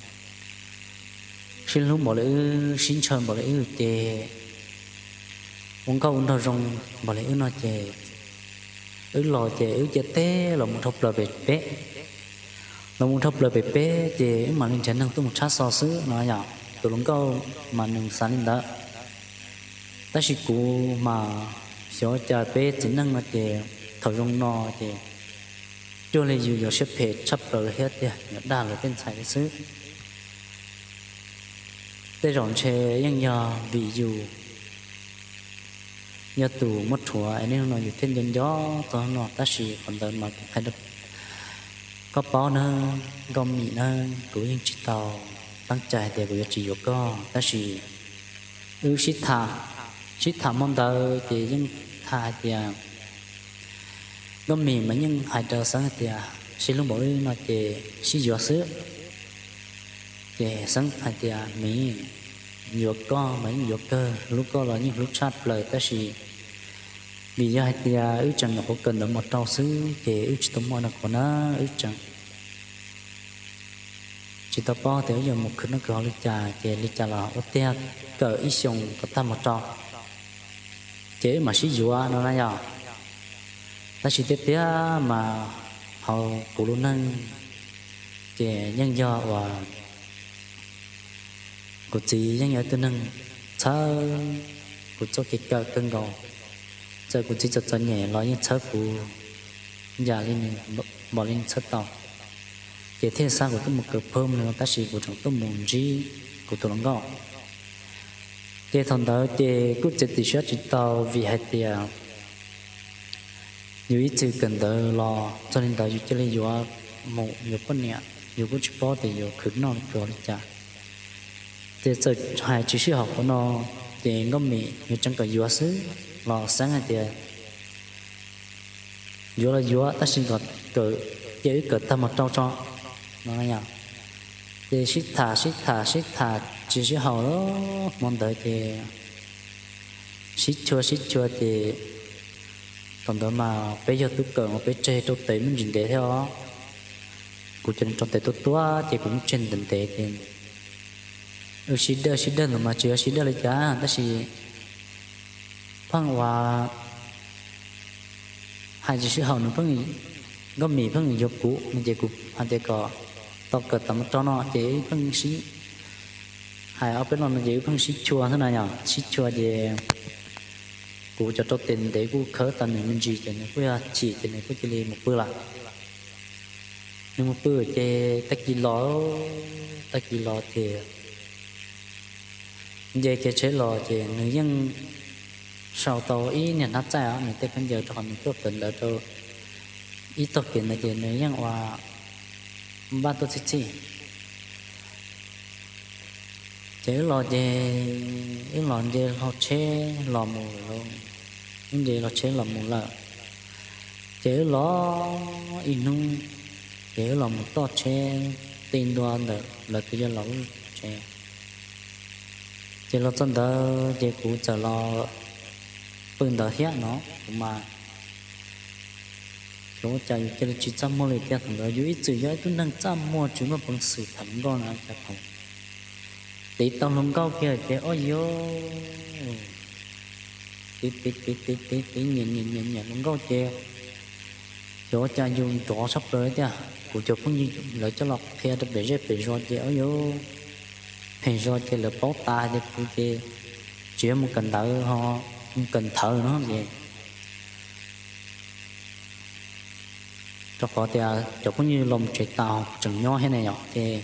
sib hlub npaum li wb, sib ntshaw npaum li wb ces ua nkauj ua nraug zoo npaum li wb no ces wb los ces wb cia teb los mus dhau plaws pem peb. Los mus dhau plaws pem peb ces wb mam li nrhiav neeg tuaj mus tshab xo xwb no yom. Tus hluas nkauj mas nws xav li ntawd, tab sis kuv mas Xyov ua cas peb txiv neej no ces thaum zoo no ces cuag li yus yuav siab phem tshaj plaws li thiab tiag, yuav dag lawv tej ntxhais li xwb. Tej zaum ntshe yeej yog vim yus yog tus muab rhuav es niaj hnub no yus thiaj nco nco txog no, tab sis qhov ntawd mas kuv qhia rau koj paub nawb Nkauj Mim nawb, kuv yeej tsis tau teeb cai hais tias kuv yuav tsis yuav koj, tab sis wb sib tham, sib tham hmo ntawd ces yeej tham hais tias, Nkauj Mim mas yeej hais rau Xeeb hais tias sib hlub npaum li no ces sib yuav xwb. Ces Xeeb hais tias, Mim, yuav koj mas yeej yuav kawg, hlub koj los yeej hlub tshaj plaws, tab sis vim yog hais tias wb tseem nyuam qhuav kawm ntawv mos rau xwb ces wb tsis tau muaj noj qhuav na, wb tseem tsis tau paub tias wb yuav mus khwv noj khwv haus li cas, ces li cas los ua tiag kawm ib xyoos kom tag mos rau ces wb mam sib yuav no na yog. Tab sis tiag tiag mas hauv kuv lub neej ces yeej yog uas kuv txiv yeej yog ib tug neeg txhawb kuv txoj kev kawm kawg nkaus. Txawm kuv txiv txom txom nyem los yeej txhawb kuv yam li nws, npaum li nws txhawb tau. Ces thiaj xa kuv tuaj mus kawm phab no, tab sis kuv tseem tuaj mus ntsib kuv tus hluas nkauj. Ces thaum ntawd ces kuj txiav txim siab tsis tau vim hais tias yus ib txwm kawm ntawv los txog li ntawd yus cia li yuav mus yuav poj niam, yus kuj tsis paub tias yuav khwv noj khwv haus li cas. Ces txawm hais tsis sib haum qhov no, ces Nkauj Mim yuav tseev kom yuav xwb los Xeeb hais tias yuav los yuav tab sis kom kawm, cia wb kawm tag mos rau tso no. Ces sib tham sib tham sib tham tsis sib haum, hmo ntawd ces sib chua sib chua ces thaum ntawd mas peb yog tub kawm mas peb tseg rau tes me ntsis ntev thiab os. Kuv cov rau tes tuab tuab ces kuv yeej tseg ntev ntev ces wb sib dawj sib dawj ntawd mas tsis yog sib dawj li cas tab sis pheej ua hais tsis sib haum, nws pheej, Nkauj Mim pheej yuav kuv no ces kuv hais tias kom tau kawm tag mos rau no ces wb pheej sib hais ob peb lo no ces wb pheej sib chua xwb na yom, sib chua ces kuv cov rau tes ntev kuj khawb tau nws me ntsis ces nws kuj yog chim ces nws kuj cia li mus pw lawm. Nws mus pw ces tag kis los, tag kis los ces nce kiag tsheb los ces nws yeej sau tau ib niag hnab txaij os, nws tej khaub ncaws rau qhov nws tuaj kawm ntawv rau ib tog kev ntawd ces nws yeej ua npaj tuaj txhij txhij. Ces wb los ces wb los nce hlo tsheb los mus lawm, wb nce hlo tsheb los mus lawm. Ces wb los ib hnub, ces wb los mus toj tsheb ti ntua ntawm lawv tus yawg laus lub tsev. Ces los txog ntawd ces kuv txawm los pw ntawd thiab no, kuv mas xyov ua cas yus cia li tsis txaj muag li tiag. Thaum ntawd yus ib txwm yog ib tug neeg txaj muag tsis muaj peev xwm tham hluas nkauj na, cas thaum tiv tau hluas nkauj kiag ces ob yus tiv tiv tiv tiv tiv tiv nyiam nyiam nyiam nyiam hluas nkauj ces xyov ua cas yus nrov tshaj plaws li tiag. Kuv cov phooj ywg lawv coj los qhia rau pem zej pem zos ces ob yus phem zos ces lawv paub tas ces kuv ces tsis yog mus kawm ntawv ho mus kawm nthawv no ces rau qhov tias cov phooj ywg los mus tsev tas kuv tseem nyob thiab ne yom. Ces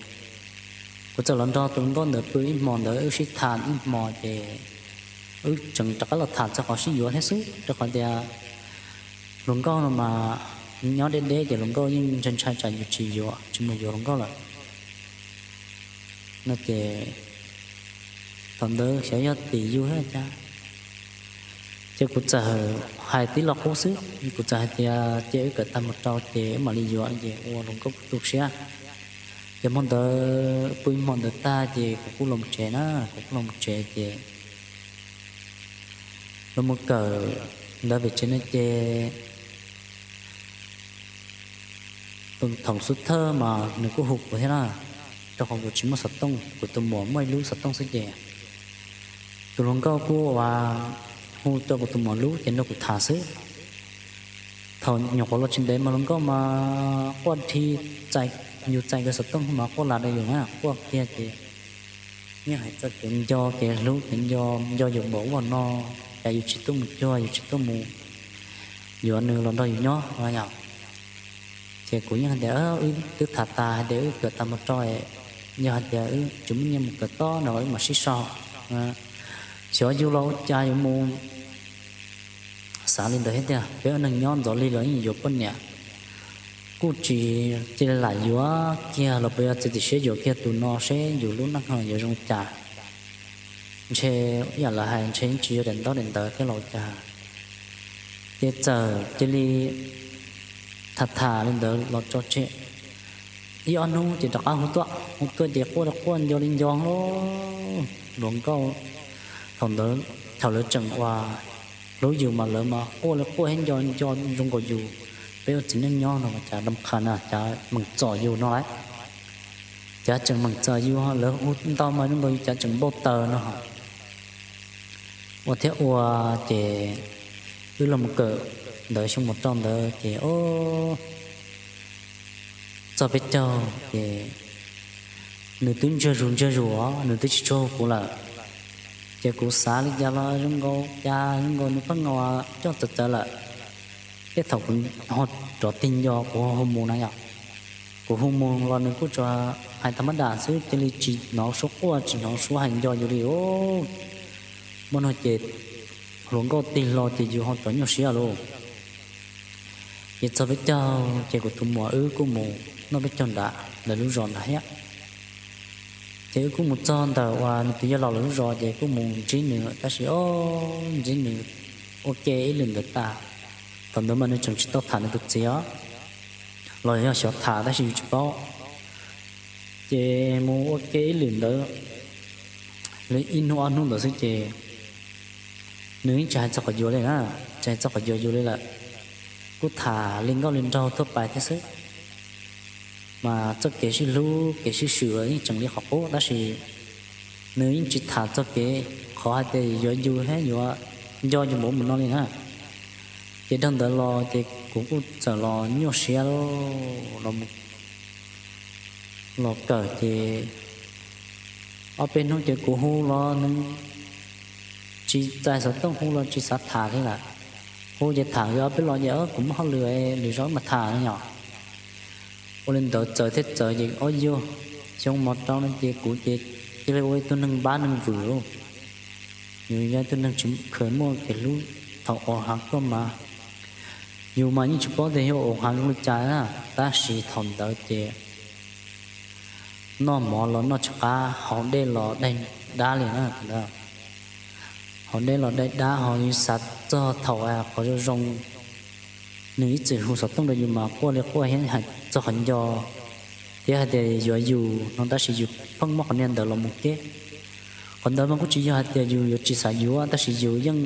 kuv txawm los nrog tus hluas nkauj ntawd pw ib hmo ntawd, wb sib tham ib hmo ces wb tseem rov qab los tham txog qhov sib yuav thiab xwb, rau qhov tias hluas nkauj no mas nyob deb deb ces hluas nkauj yeej ntshai ntshai tsam yus tsis yuav, tsis mus yuav hluas nkauj lawm no ces thaum ntawd xyov yog tim yus thiab cas ces kuv txawm hais tib lo qub xwb, kuv txawm hais tias ces wb kawm tag mus rau ces wb mam li yuav ces ua hluas nkauj kuj tu siab. Ces hmo ntawd pw ib hmo ntawd tag ces kuv kuj los tsev na, kuv kuj los tsev ces los mus kawm ntawd pem tsev no ces tus thaum xub thawj mas nws kuj hu kuv thiab na, rau qhov kuv tsis muaj xov tooj, kuv tus muam muaj ib lub xov tooj xwb ces tus hluas nkauj kuj ua hu rau kuv tus muam lub ces nrog kuv tham xwb. Thaum nyuam qhuav los tsis ntev mas hluas nkauj mas quaj dhi, txais, yus txais kiag xov tooj mas quaj las rau yus na, quaj kiag ces yeej hais txog kev nco kev hlub kev nco, nco yus npaum ub no, cas yus tsis tuaj mus cuag, yus tsis tuaj mus yuav nws los nrog yus nyob no yom. Ces kuv yeej hais tias wb twb tham tas hais tias wb kawm tag mus rau, yog hais tias wb tsis muaj nyiaj mus kawm tob no los wb mam sib sau. Xyov yus los ua cas yuav mus xav li ntawd thiab tiag. Peb ua neeg nyob ntxov li los yeej yuav poj niam, kuj tsis cia li lam yuav kiag los puas yog txiav txim siab yuav kiag tus no seb yus lub neej ho yuav zoo cas. Ntshe ib yam lawv hais ntshe yeej tsis yog daim ntaub daim ntawv thiab los cas. Ces txawm cia li tham tham li ntawd los tso tseg ib ob hnub ces rov qab hu tuaj, hu tuaj ces quaj li quaj nco li nco lauj. Hluas nkauj thaum ntawd thaum lawv tseem uas hlub yus mas lawv mas quaj li quaj thiab nco nco zoo nkaus yus. Peb ua txiv neej nyob no mas cas rau qhas na cas meem txom yus no lawm. Cas tseem meem txom yus, lawv hu ntau mas zoo nkaus yus cas tseem npau taws no. Ua thiab ua ces wb los mus kawm ntawv xyoo mus rau ntawd ces txog peb caug ces nws twb ntsiag zus ntsiag zus os, nws twb tsis tshua hu kuv lawm. Ces kuv xav li cas los zoo nkaus cas zoo nkaus nws pheej coj txawv txawv lawm. Tej thaum kuv ho rov tig nco kuv hu mus na yom. Kuv hu mus los nws kuj tsuas hais tag mab dam xwb, cia li tsis hnov suab quaj tsis hnov suab hais nco yus li. Muaj no ces hluas nkauj tig hlo ces yus ho rov nyuaj siab lauj. Ces txog peb caug ces kuv tus muam wb kuj mus noj peb caug nrad lawv lub zos nrad thiab. Ces wb kuj mus txog ntawm uas nws tus yawg laus lawv lub zos ces kuj mus ntsib nws tab sis o, ntsib nws ua ke ib lwm ntawd tas. Thaum ntawd mas nws tseem tsis tau tham nws tus txiv os, los yog xyov tham tab sis yus tsis paub. Ces mus ua ke ib lwm ntawd li ib hnub ob hnub ntawd xwb ces nws yeej tsis hais txog qhov yuav li na, tsis hais txog qhov yuav yus li lawm. Kuj tham li nkauj li nraug tuaj pais thiab xwb. Mas txoj kev sib hlub kev sib swm yeej tseem li qhov qub tab sis nws yeej tsis tham txog kev qhov hais tias yuav yus thiab yuav nco yus npaum mus no li na. Ces dhau ntawd los ces kuv kuj txawm los nyuaj siab los kawm ces ob peb hnub ces kuv hu los nws tsis txais xov tooj, hu los tsis xav tham li lawm. Hu ces tham li ob peb los ces kuv muaj hauj lwm, lwm zaus mas tham no yom. Ua li ntawd txawv thiab txawv ces ob yug xyoo mos rau no ces kuv ces cia li ua ib tug neeg npab neeg vwm lauj. Yus yog ib tug neeg tsis kheev muaj kev hlub thaum ua hav tuaj mas yus mas yeej tsis paub tias yog ua hav zoo li cas na, tab sis thaum ntawd ces noj mov los noj tsis qab, haus dej los daig dab li na. Haus dej los daig dab ho yus xav txog thaum qhov zoo zoo, nws ib txwm hu xov tooj rau yus mas quaj li quaj thiab hais txog qhov nco thiab hais tias yuav yus no tab sis yus pheej muab qhov niag ntawd los mus keb. Qhov ntawd mas kuj tsis yog hais tias yus yuav tsis xav yuav tab sis yus yeej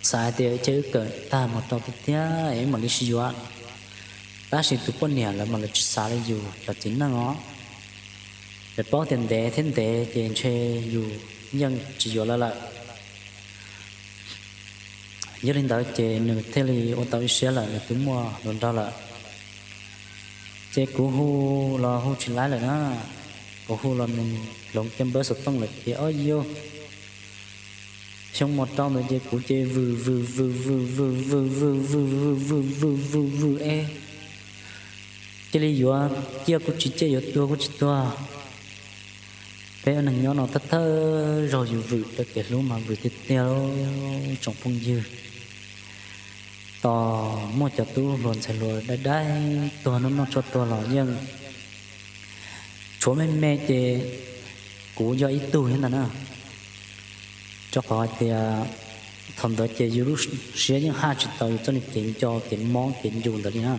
xav hais tias cia wb kawm tag mus rau tiag tiag es mam li sib yuav. Tab sis tus poj niam lawv mas lawv tsis xav li yus cov txiv neej os. Lawv paub tias ntev thiab ntev ces ntshe yus yeej tsis yuav lawv lawm. Yog li ntawd ces nws thiaj li ua tau ib siab lawm, nws twb muaj hluas nraug lawm. Ces kuv hu los hu tsis laib lawm na, kuv hu los nws hloov kiag npawb xov tooj lawm ces ob yug xyoo mos rau ntawd ces kuv ces vwm vwm vwm vwm vwm vwm vwm vwm vwm vwm vwm vwm vwm es cia li yuav ciaj kuj tsis ciaj, yuav tuag kuj tsis tuag. Peb ua neeg nyob no thawj thawj zaug yus vwm rau kev hlub mas vwm tiag tiag tsoom phooj ywg. Tos muaj cov tub hluas ntxhais hluas dai dai tuag noj noj tshuaj tuag los yeej tshuav me me ces kuv yog ib tug thiab ntag na. Rau qhov hais tias thaum ntawd ces yus lub siab yeej haj tsis tau yus txoj niag kev nco kev mob kev ncu ntawd li na.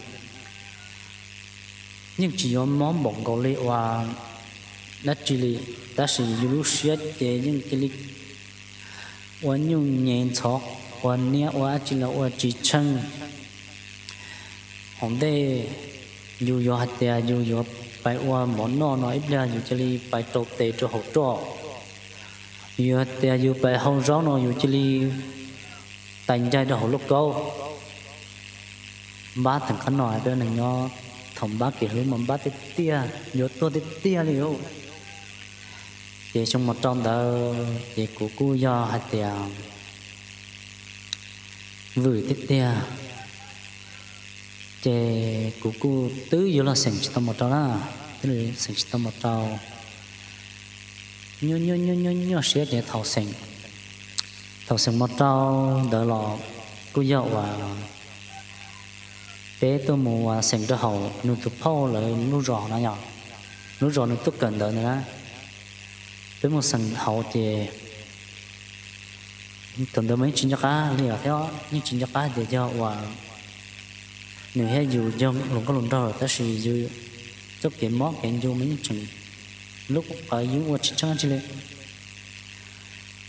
Yeej tsis yuav mob npaum nkaus li ua dab tsi li, tab sis yus lub siab ces yeej cia li ua nyuj nyem ntxhov, ua niab ua dab tsi los ua tsis tsheej. Hauv ntej yus yuav hais tias yus yuav pais ua mov noj no ib pliag yus cia li pais rau tes rau hauv roj. Yus yuav hais tias yus pais hau zaub no yus cia li tais ncaig rau hauv lauj kaub. Npab theem qab no peb ua neeg nyob thaum npab kev hlub mas npab tiag tiag, yuav tuag tiag tiag li lauj. Ces xyoo mos rau ntawd ces kuv kuj yog hais tias vwm tiag tiag. Ces kuv kuj twb yuav los xeem tsis tau mus rau na, twb xeem tsis tau mus rau. Nyuaj nyuaj nyuaj nyuaj nyuaj siab ces thaum xeem, thaum xeem mus rau ntawd los kuj yog uas peb tuaj mus uas xeem rau hauv nws tus phauj lawv lub zos na yom, lub zos nws tuaj kawm ntawv ntawd na. Peb mus xeem hauv ces thaum ntawd mas yeej tsis nco qab li os thiab, yeej tsis nco qab tias yog uas nws thiab yus yog hluas nkauj hluas nraug lawm tab sis yus txoj kev mob kev ncu mas yeej tseem lub qawv yub ua tsis tshaj tsi li.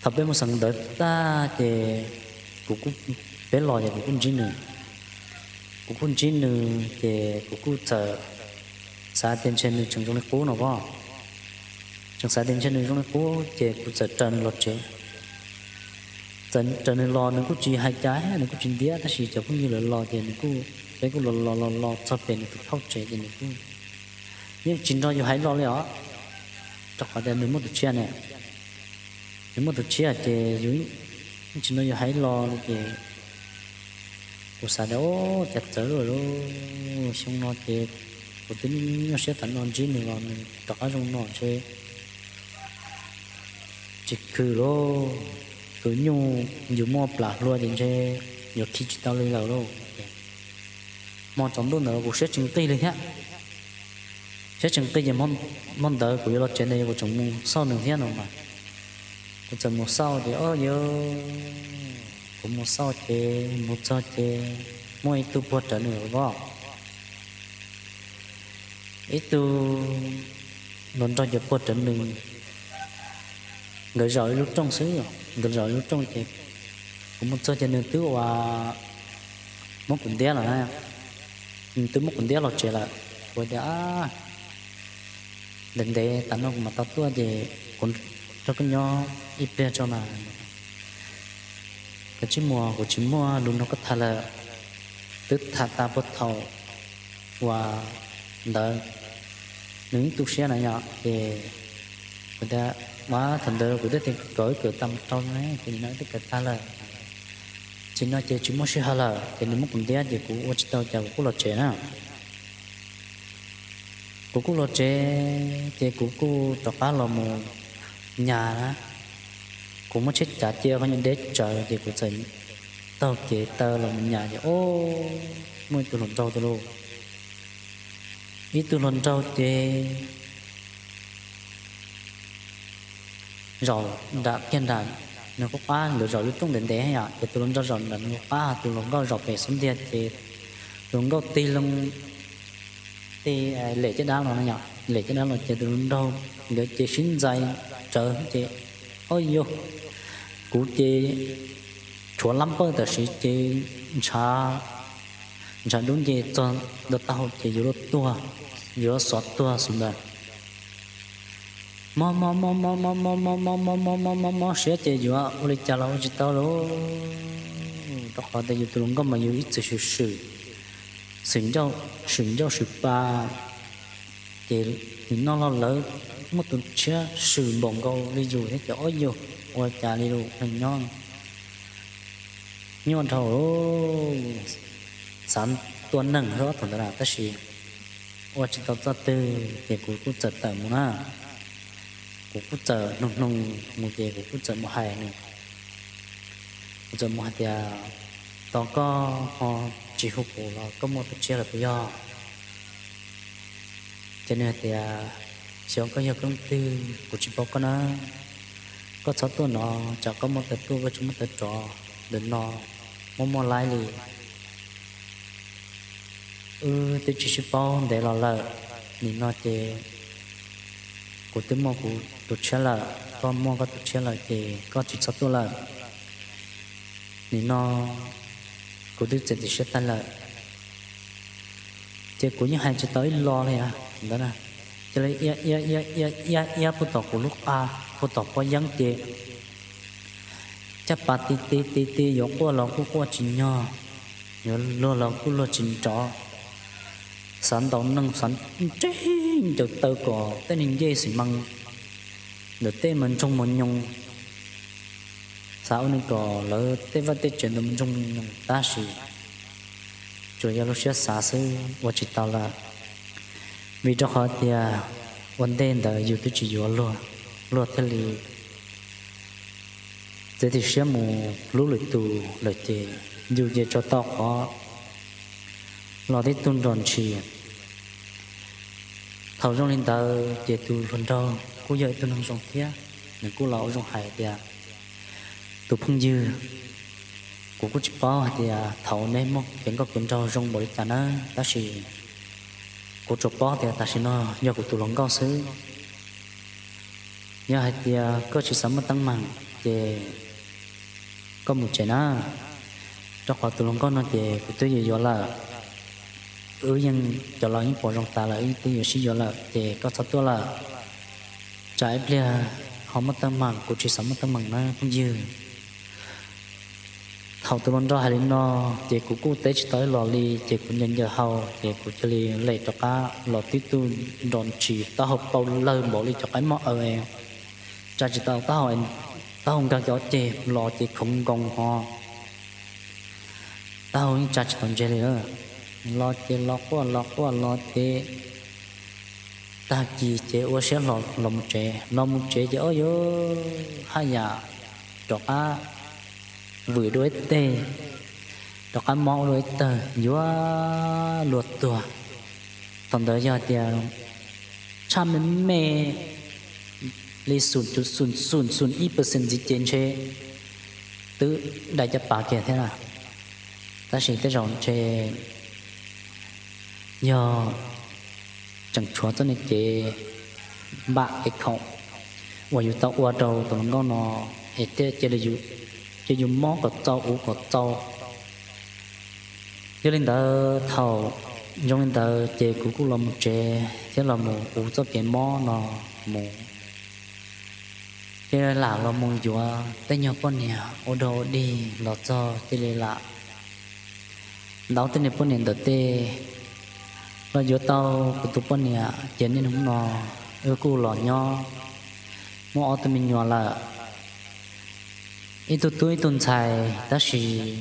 Thaum peb mus xeem ntawv tag ces kuv, peb los ces kuv kuj ntsib nws. Kuv kuj ntsib nws ces kuv kuj txawm xav tias ntshe nws tseem zoo li qub no as. Tseem xav tias ntshe nws zoo li qub ces kuv txawm raws nws los tsev. Txawm raws nws los nws kuj tsis hais cas, nws kuj tsis ntiab tab sis cov phooj ywg lawv los ces nws kuj, peb kuj los los los los txog pem nws tus phauj tsev ces nws kuj yeej tsis nrog yus hais ib lo li os, rau qhov tias nws muaj tus tshiab ne. Nws muaj tus tshiab ces yus yeej tsis nrog yus hais ib lo li ces kuv xav tias, o, cas txawv lawm lauj, xyoo no ces kuv twb nyuaj siab tas no ntsib nws los nws rov qab zoo no ntshe tsis khwm lauj. Tus nyuj yus muaj plam hlua ces ntshe yuav khi tsis tau li lawm lauj. Hmo tsaus ntuj ntawd kuv siab tsis nqig li thiab. Siab tsis nqig ces hmo ntawd kuv yuav los tsev ntawd kuv tseem mus xauj nws thiab no mas. Kuv txawm mus xauj ces o yog, kuv mus xauj ces mus txog ces muaj ib tug puag rawv nws os. Ib tug hluas nraug ces puag rawv nws, nkawd zaum ib lub rooj xwb, nkawd zaum ib lub rooj ces kuv mus txog ces nws twb ua, muab kuv ntiab lawm na, nws twb muab kuv ntiab los tsev lawm. Kuv tias, ntev ntev tas no kuv mam tau tuaj ces kuv nrog koj nyob ib pliag tso mas, koj tsis muaj, kuv tsis muaj lus nrog koj tham lawm. Twb tham tas puag thaum uas ntawd nws yeej tu siab na yom ces kuv tias, mas thaum ntawd kuv twb tias kawm kawm tag mus rau ces nim no twb kawm tag lawm, ces no ces tsis muaj sij hawm lawm ces nws muab kuv ntiab ces kuv ua tsis tau cas kuv kuj los tsev na. Kuv kuj los tsev ces kuv kuj rov qab los mus nyas na. Kuv muab tsheb cav cia qhov nyuag deb tsawv ces kuv txawm taug kev taw los mus nyas ces o, muaj ib tug hluas nraug tiag lauj. Ib tug hluas nraug ces zaum nram kiag nram nws qub qab, nkawd zaum lub rooj ntev ntev yom ces tus hluas nraug zaum nram nws qub qab, tus hluas nkauj zaum pem xub ntiag ces tus hluas nkauj tig loo, tig lem caj dab los no yom, lem caj dab los ces tus hluas nraug nkawd ces sib ntxais rawv ces, o yog, kuv ces tshuav lab pawj tam sim ces ntshav, ntshav dub nce txog ntawm taub hau ces yuav luag tuag, yuav xov tuag xwb ntag. Mob mob mob mob mob mob mob mob mob mob mob mob mob siab ces yuav ua li cas los ua tsis tau lauj, rau qhov tias yus tus hluas nkauj mas yus ib txwm swm swm, swm ncauj swm pa, ces nim no los lawv muaj tus tshiab swm npaum nkaus li yus thiab ces o yog, ua cas li lus neeg nyob nyuaj dhau, xav tua neeg xwb thaum ntawd na tab sis ua tsis tau txoj twg ces kuv kuj txawm tawm mus na. Kuv kuj txawm hnoos hnoos mus ces kuv kuj txawm mus hais nws, kuv txawm mus hais tias, tos koj ho tsis hu kuv los koj muaj tus tshiab lawm puas yog? Ces nws hais tias, xyov koj yog leej twg kuv tsis paub koj na, koj txhob tuaj no, tsam koj muaj taw tuaj koj tsis muaj taw rov, ntawm no muaj muaj laib li. Wb twb tsis sib paub ntev los lawm, nim no ces kuv twb muaj kuv tus tshiab lawm, koj muaj koj tus tshiab lawm ces koj tsis txhob tuaj lawm. Nim no kuv twb txiav txim siab tag lawm. Ces kuv yeej hais tsis tau ib lo li ntawd na, cia li iab iab iab iab iab iab puag tom kuv lub qa, puag tom pob yeeb ces caj pas ti ti ti ti yuav quaj los kuj quaj tsis nyog, yuav luag los kuj luag tsis nrov. Xav ntaus neeg xav nreg ncaws taw kom tej neeg ncej xim mas ntawm tej mas ntsoog mos nyoos, xav ua neej kom lawv tej vaj tej tsev ntawd ntsoog tab sis tsuas yog lub siab xav xwb ua tsis tau lawm. Vim rau qhov tias ua ntej ntawd yus twb tsis yuav luag, luag thiaj li txiav txim siab mus hlub lwm tus lawm ces yus ces tsuas tau qhov los tib tug nrog ntshis. Thaum zoo li ntawd ces tus hluas nraug kuj yog ib tug neeg zoo thiab, nws kuj los ua zoo hais tias, tus phooj ywg, kuv kuj tsis paub hais tias thaum neb muaj kev nkauj kev nraug zoo npaum li cas nawb, tab sis kuv tsuas paub tias tam sim no yog kuv tus hluas nkauj xwb. Yog hais tias koj tsis xav muaj teeb meem ces koj mus tsev na, rau qhov tus hluas nkauj no ces kuv twb yuav yuav lawm. Wb yeej cov laus yeej pom zoo tas lawm, wb twb yuav sib yuav lawm ces koj txhob tuaj lawm. Tsam ib pliag ho muaj teeb meem, kuv tsis xav muaj teeb meem na phooj ywg. Thaum tus hluas nraug hais li no ces kuv kuj teb tsis tau ib los li ces kuv ncaws ncaws hau ces kuv cia li lem rov qab los tib tug nrog ntshis, taub hau pau lawg npaum li cov qaib mob aws, tsa tsis tau taub hau, taub hau nkag cov ceg los ces khoov nkoos ho taub hau yeej tsa tsis tau ntseg li. Los ces los quaj los quaj los ces tag kis ces ua siab los mus tsev, los mus tsev ces ua yuav haj yam rov qab vwm dua ib teg, rov qab mob ua dua ib tawg yuav luag tuag. Thaum ntawd yog tias tshaj me me li xum xum xum xum ib percent ntxiv ces ntshe twb dai caj pas kiag thiab na. Tab sis tej zaum ntshe yog tseem tshuav txoj niag kev npam kev khaum uas yus tau ua rau tus hluas nkauj no es thiaj cia yus mob kom txaus ua kom txaus. Yog li ntawd thaum zoo li ntawd ces kuv kuj los mus tsev thiab los mus ua txoj kev mob no mus. Ces lam los mus yuav tej nyuag poj niam ua dog ua dig los txog cia li lam ntau tej niag poj niam ntawm tej los yuav tau kuv tus poj niam ces niaj hnub no wb kuj los nyob muaj ob tug me nyuam lawm, ib tug tub ib tug ntxhais, tab sis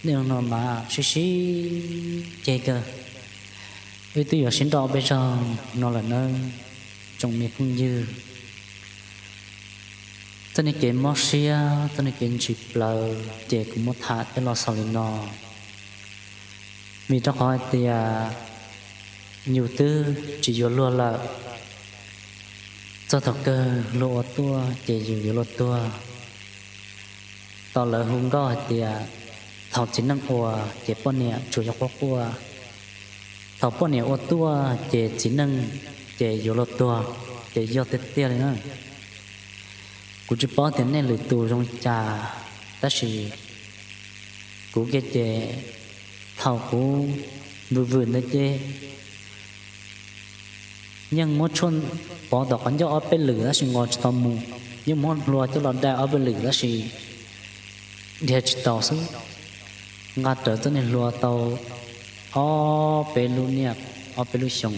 niaj hnub no mas sib sib ceg kawg. Wb twb yuav sib nrauj peb zaug no lawm nawb tsoom me phooj ywg. Txoj niag kev mob siab, txoj niag kev ntshis plaws ces kuv muab tham coj los xaus li no. Vim rau qhov hais tias yus twb tsis yuav luag lawm, txog thaum kawg luag ua tuaj ces yus yuav luag tuag. Tau lawv hu nkauj hais tias thaum txiv neej ua ces poj niam tsuas yog quaj quaj, thaum poj niam ua tuaj ces txiv neej ces yuav luag tuag, ces yog tiag tiag li na. Kuv tsis paub tias nej lwm tus zoo li cas, tab sis kuv kiag ces thaum kuv vwm vwm ntawd ces yeej muab tshuaj pov tom qhov ncauj ob peb lwm tab sis nqos tsis tau mus, yeej muab hlua coj los dai ob peb lwm tab sis dhia tsis tau xwb. Nqa rawv txoj niag hlua tau ob peb lub niaj ob peb lub xyoos,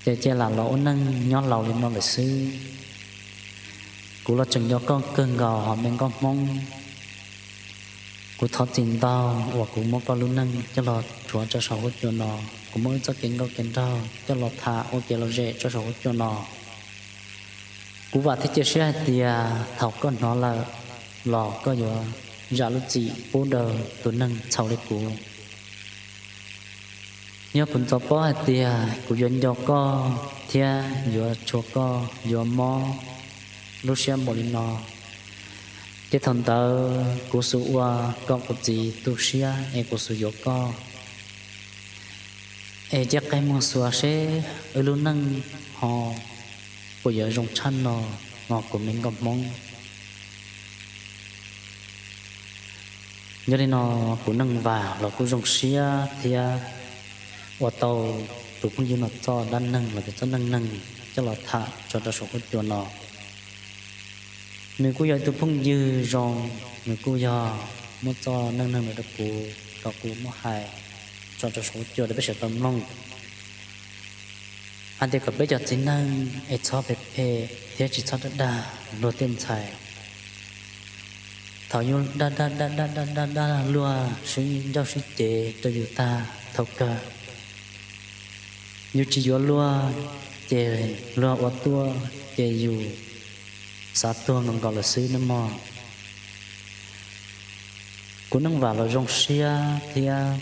ces cia lam los ua neej nyob laus li no lawm xwb. Kuv los tseem nco koj kawg nkaus hauv me nkauj Hmoob. Kuv thov txim ntau uas kuv muab koj lub neej coj los rhuav rau saum huab cua no, kuv muab wb txoj kev nkauj kev nraug coj los tham ua kev lom zem rau saum huab cua no. Kuv vam thiab cia siab hais tias thaum koj hnov lawm los koj yuav zam lub txim pub rau tus neeg txhaum li kuv. Yog kuv ntxov paub hais tias kuv yuav nco koj thiab yuav tshua koj yuav mob lub siab npaum li no, ces thaum ntawd kuv xum ua kom kuv txiv tu siab es kuv xum yuav koj. Es cia qe muag xuas seb wb lub neej ho puas yuav zoo tshaj no, no kuv me nkauj Hmoob. Yog li no, kuv Neej Vas los kuj zoo siab thiab ua tau tus phooj ywg no txoj dab neeg los yog txoj neej neeg coj los tham tso rau saum huab cua no. Nws kuj yog ib tug phooj ywg zoo, nws kuj yog muab txoj neej neeg no rau kuv kom kuv muab hais tso rau saum huab cua rau peb sawv daws tau mloog hais tias kom peb cov txiv neej es txhob phem phem thiab tsis txhob dag dag luag tej ntxhais. Thaum yus dag dag dag dag dag dag dag luag sib ncauj sib ceg rau yus tag thaum kawg, yus tsis yuav luag, ces luag ua tuaj ces yus xav tuag nkaus nkaus lawm xwb nawb mog. Kuv neej vam los zoo siab thiab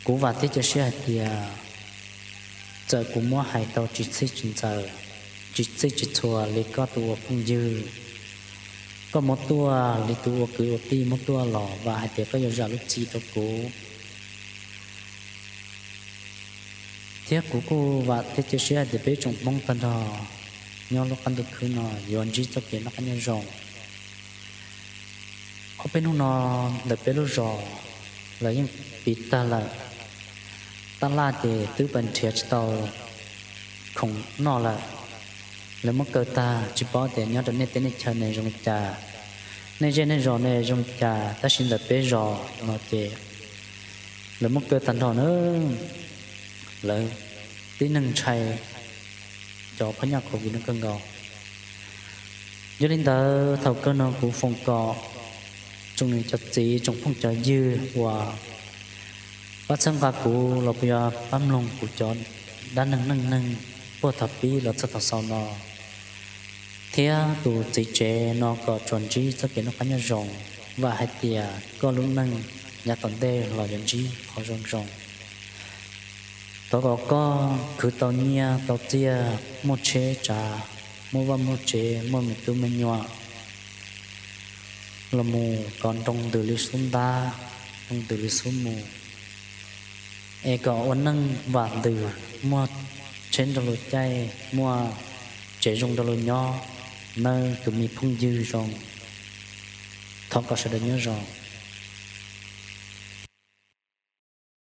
kuv vam thiab cia siab hais tias txawm kuv muab hais tau tsis txhij tsis txhua li koj tus ua phooj ywg, koj muab tuaj li tus ua kwv ua tij muab tuaj los vam hais tias koj yuav zam lub txim rau kuv. Thiab kuv kuj vam thiab cia siab hais tias peb tsoom Hmoob tag nrho nyob lub qab ntuj khwb no yuav ntsib txoj kev noj qab nyob zoo. Ob peb hnub no ntawm peb lub zos lawv yeej piv tag lawm, tab laj ces twb pas nrhiav tsis tau khoom noj lawm. Lawv muab kaw tag tsis paub tias nyob rau nej teb nej chaw ne zoo li cas, nej zej nej zos ne zoo li cas, tab sis ntawm peb zos no ces lawv muab kaw tag nrho na. Lawv tib neeg ntshai cov phab nyaj COVID no kawg nkaus. Yog li ntawd thaum kawg no kuv foom kom tsoom niam cov txiv tsoom phooj cov ywg uas pab txhawb nqa kuv los puas yuav pab mloog kuv cov dab neeg neej neeg puag thaum pib los txog thaum xaus no, thiab tus txiv tsev no kom tsuas ntsib txoj kev noj qab nyob zoo. Vam hais tias koj lub neej yav tom ntej los yuav ntsib qhov zoo zoo. Thov kom koj khwv tau nyiaj tau txiaj, muaj tsheb tsav, muaj vaj muaj tsev, muaj me tub me nyuam los mus kom nroo ntws li xub ntab, nroo ntws li xub mus, es kom ua neej vam ntws, muaj tsheb nrog luag caij, muaj tsev zoo nrog luag nyob, nawb tus me phooj ywg zoo. Thov kom sawv daws nyob zoo.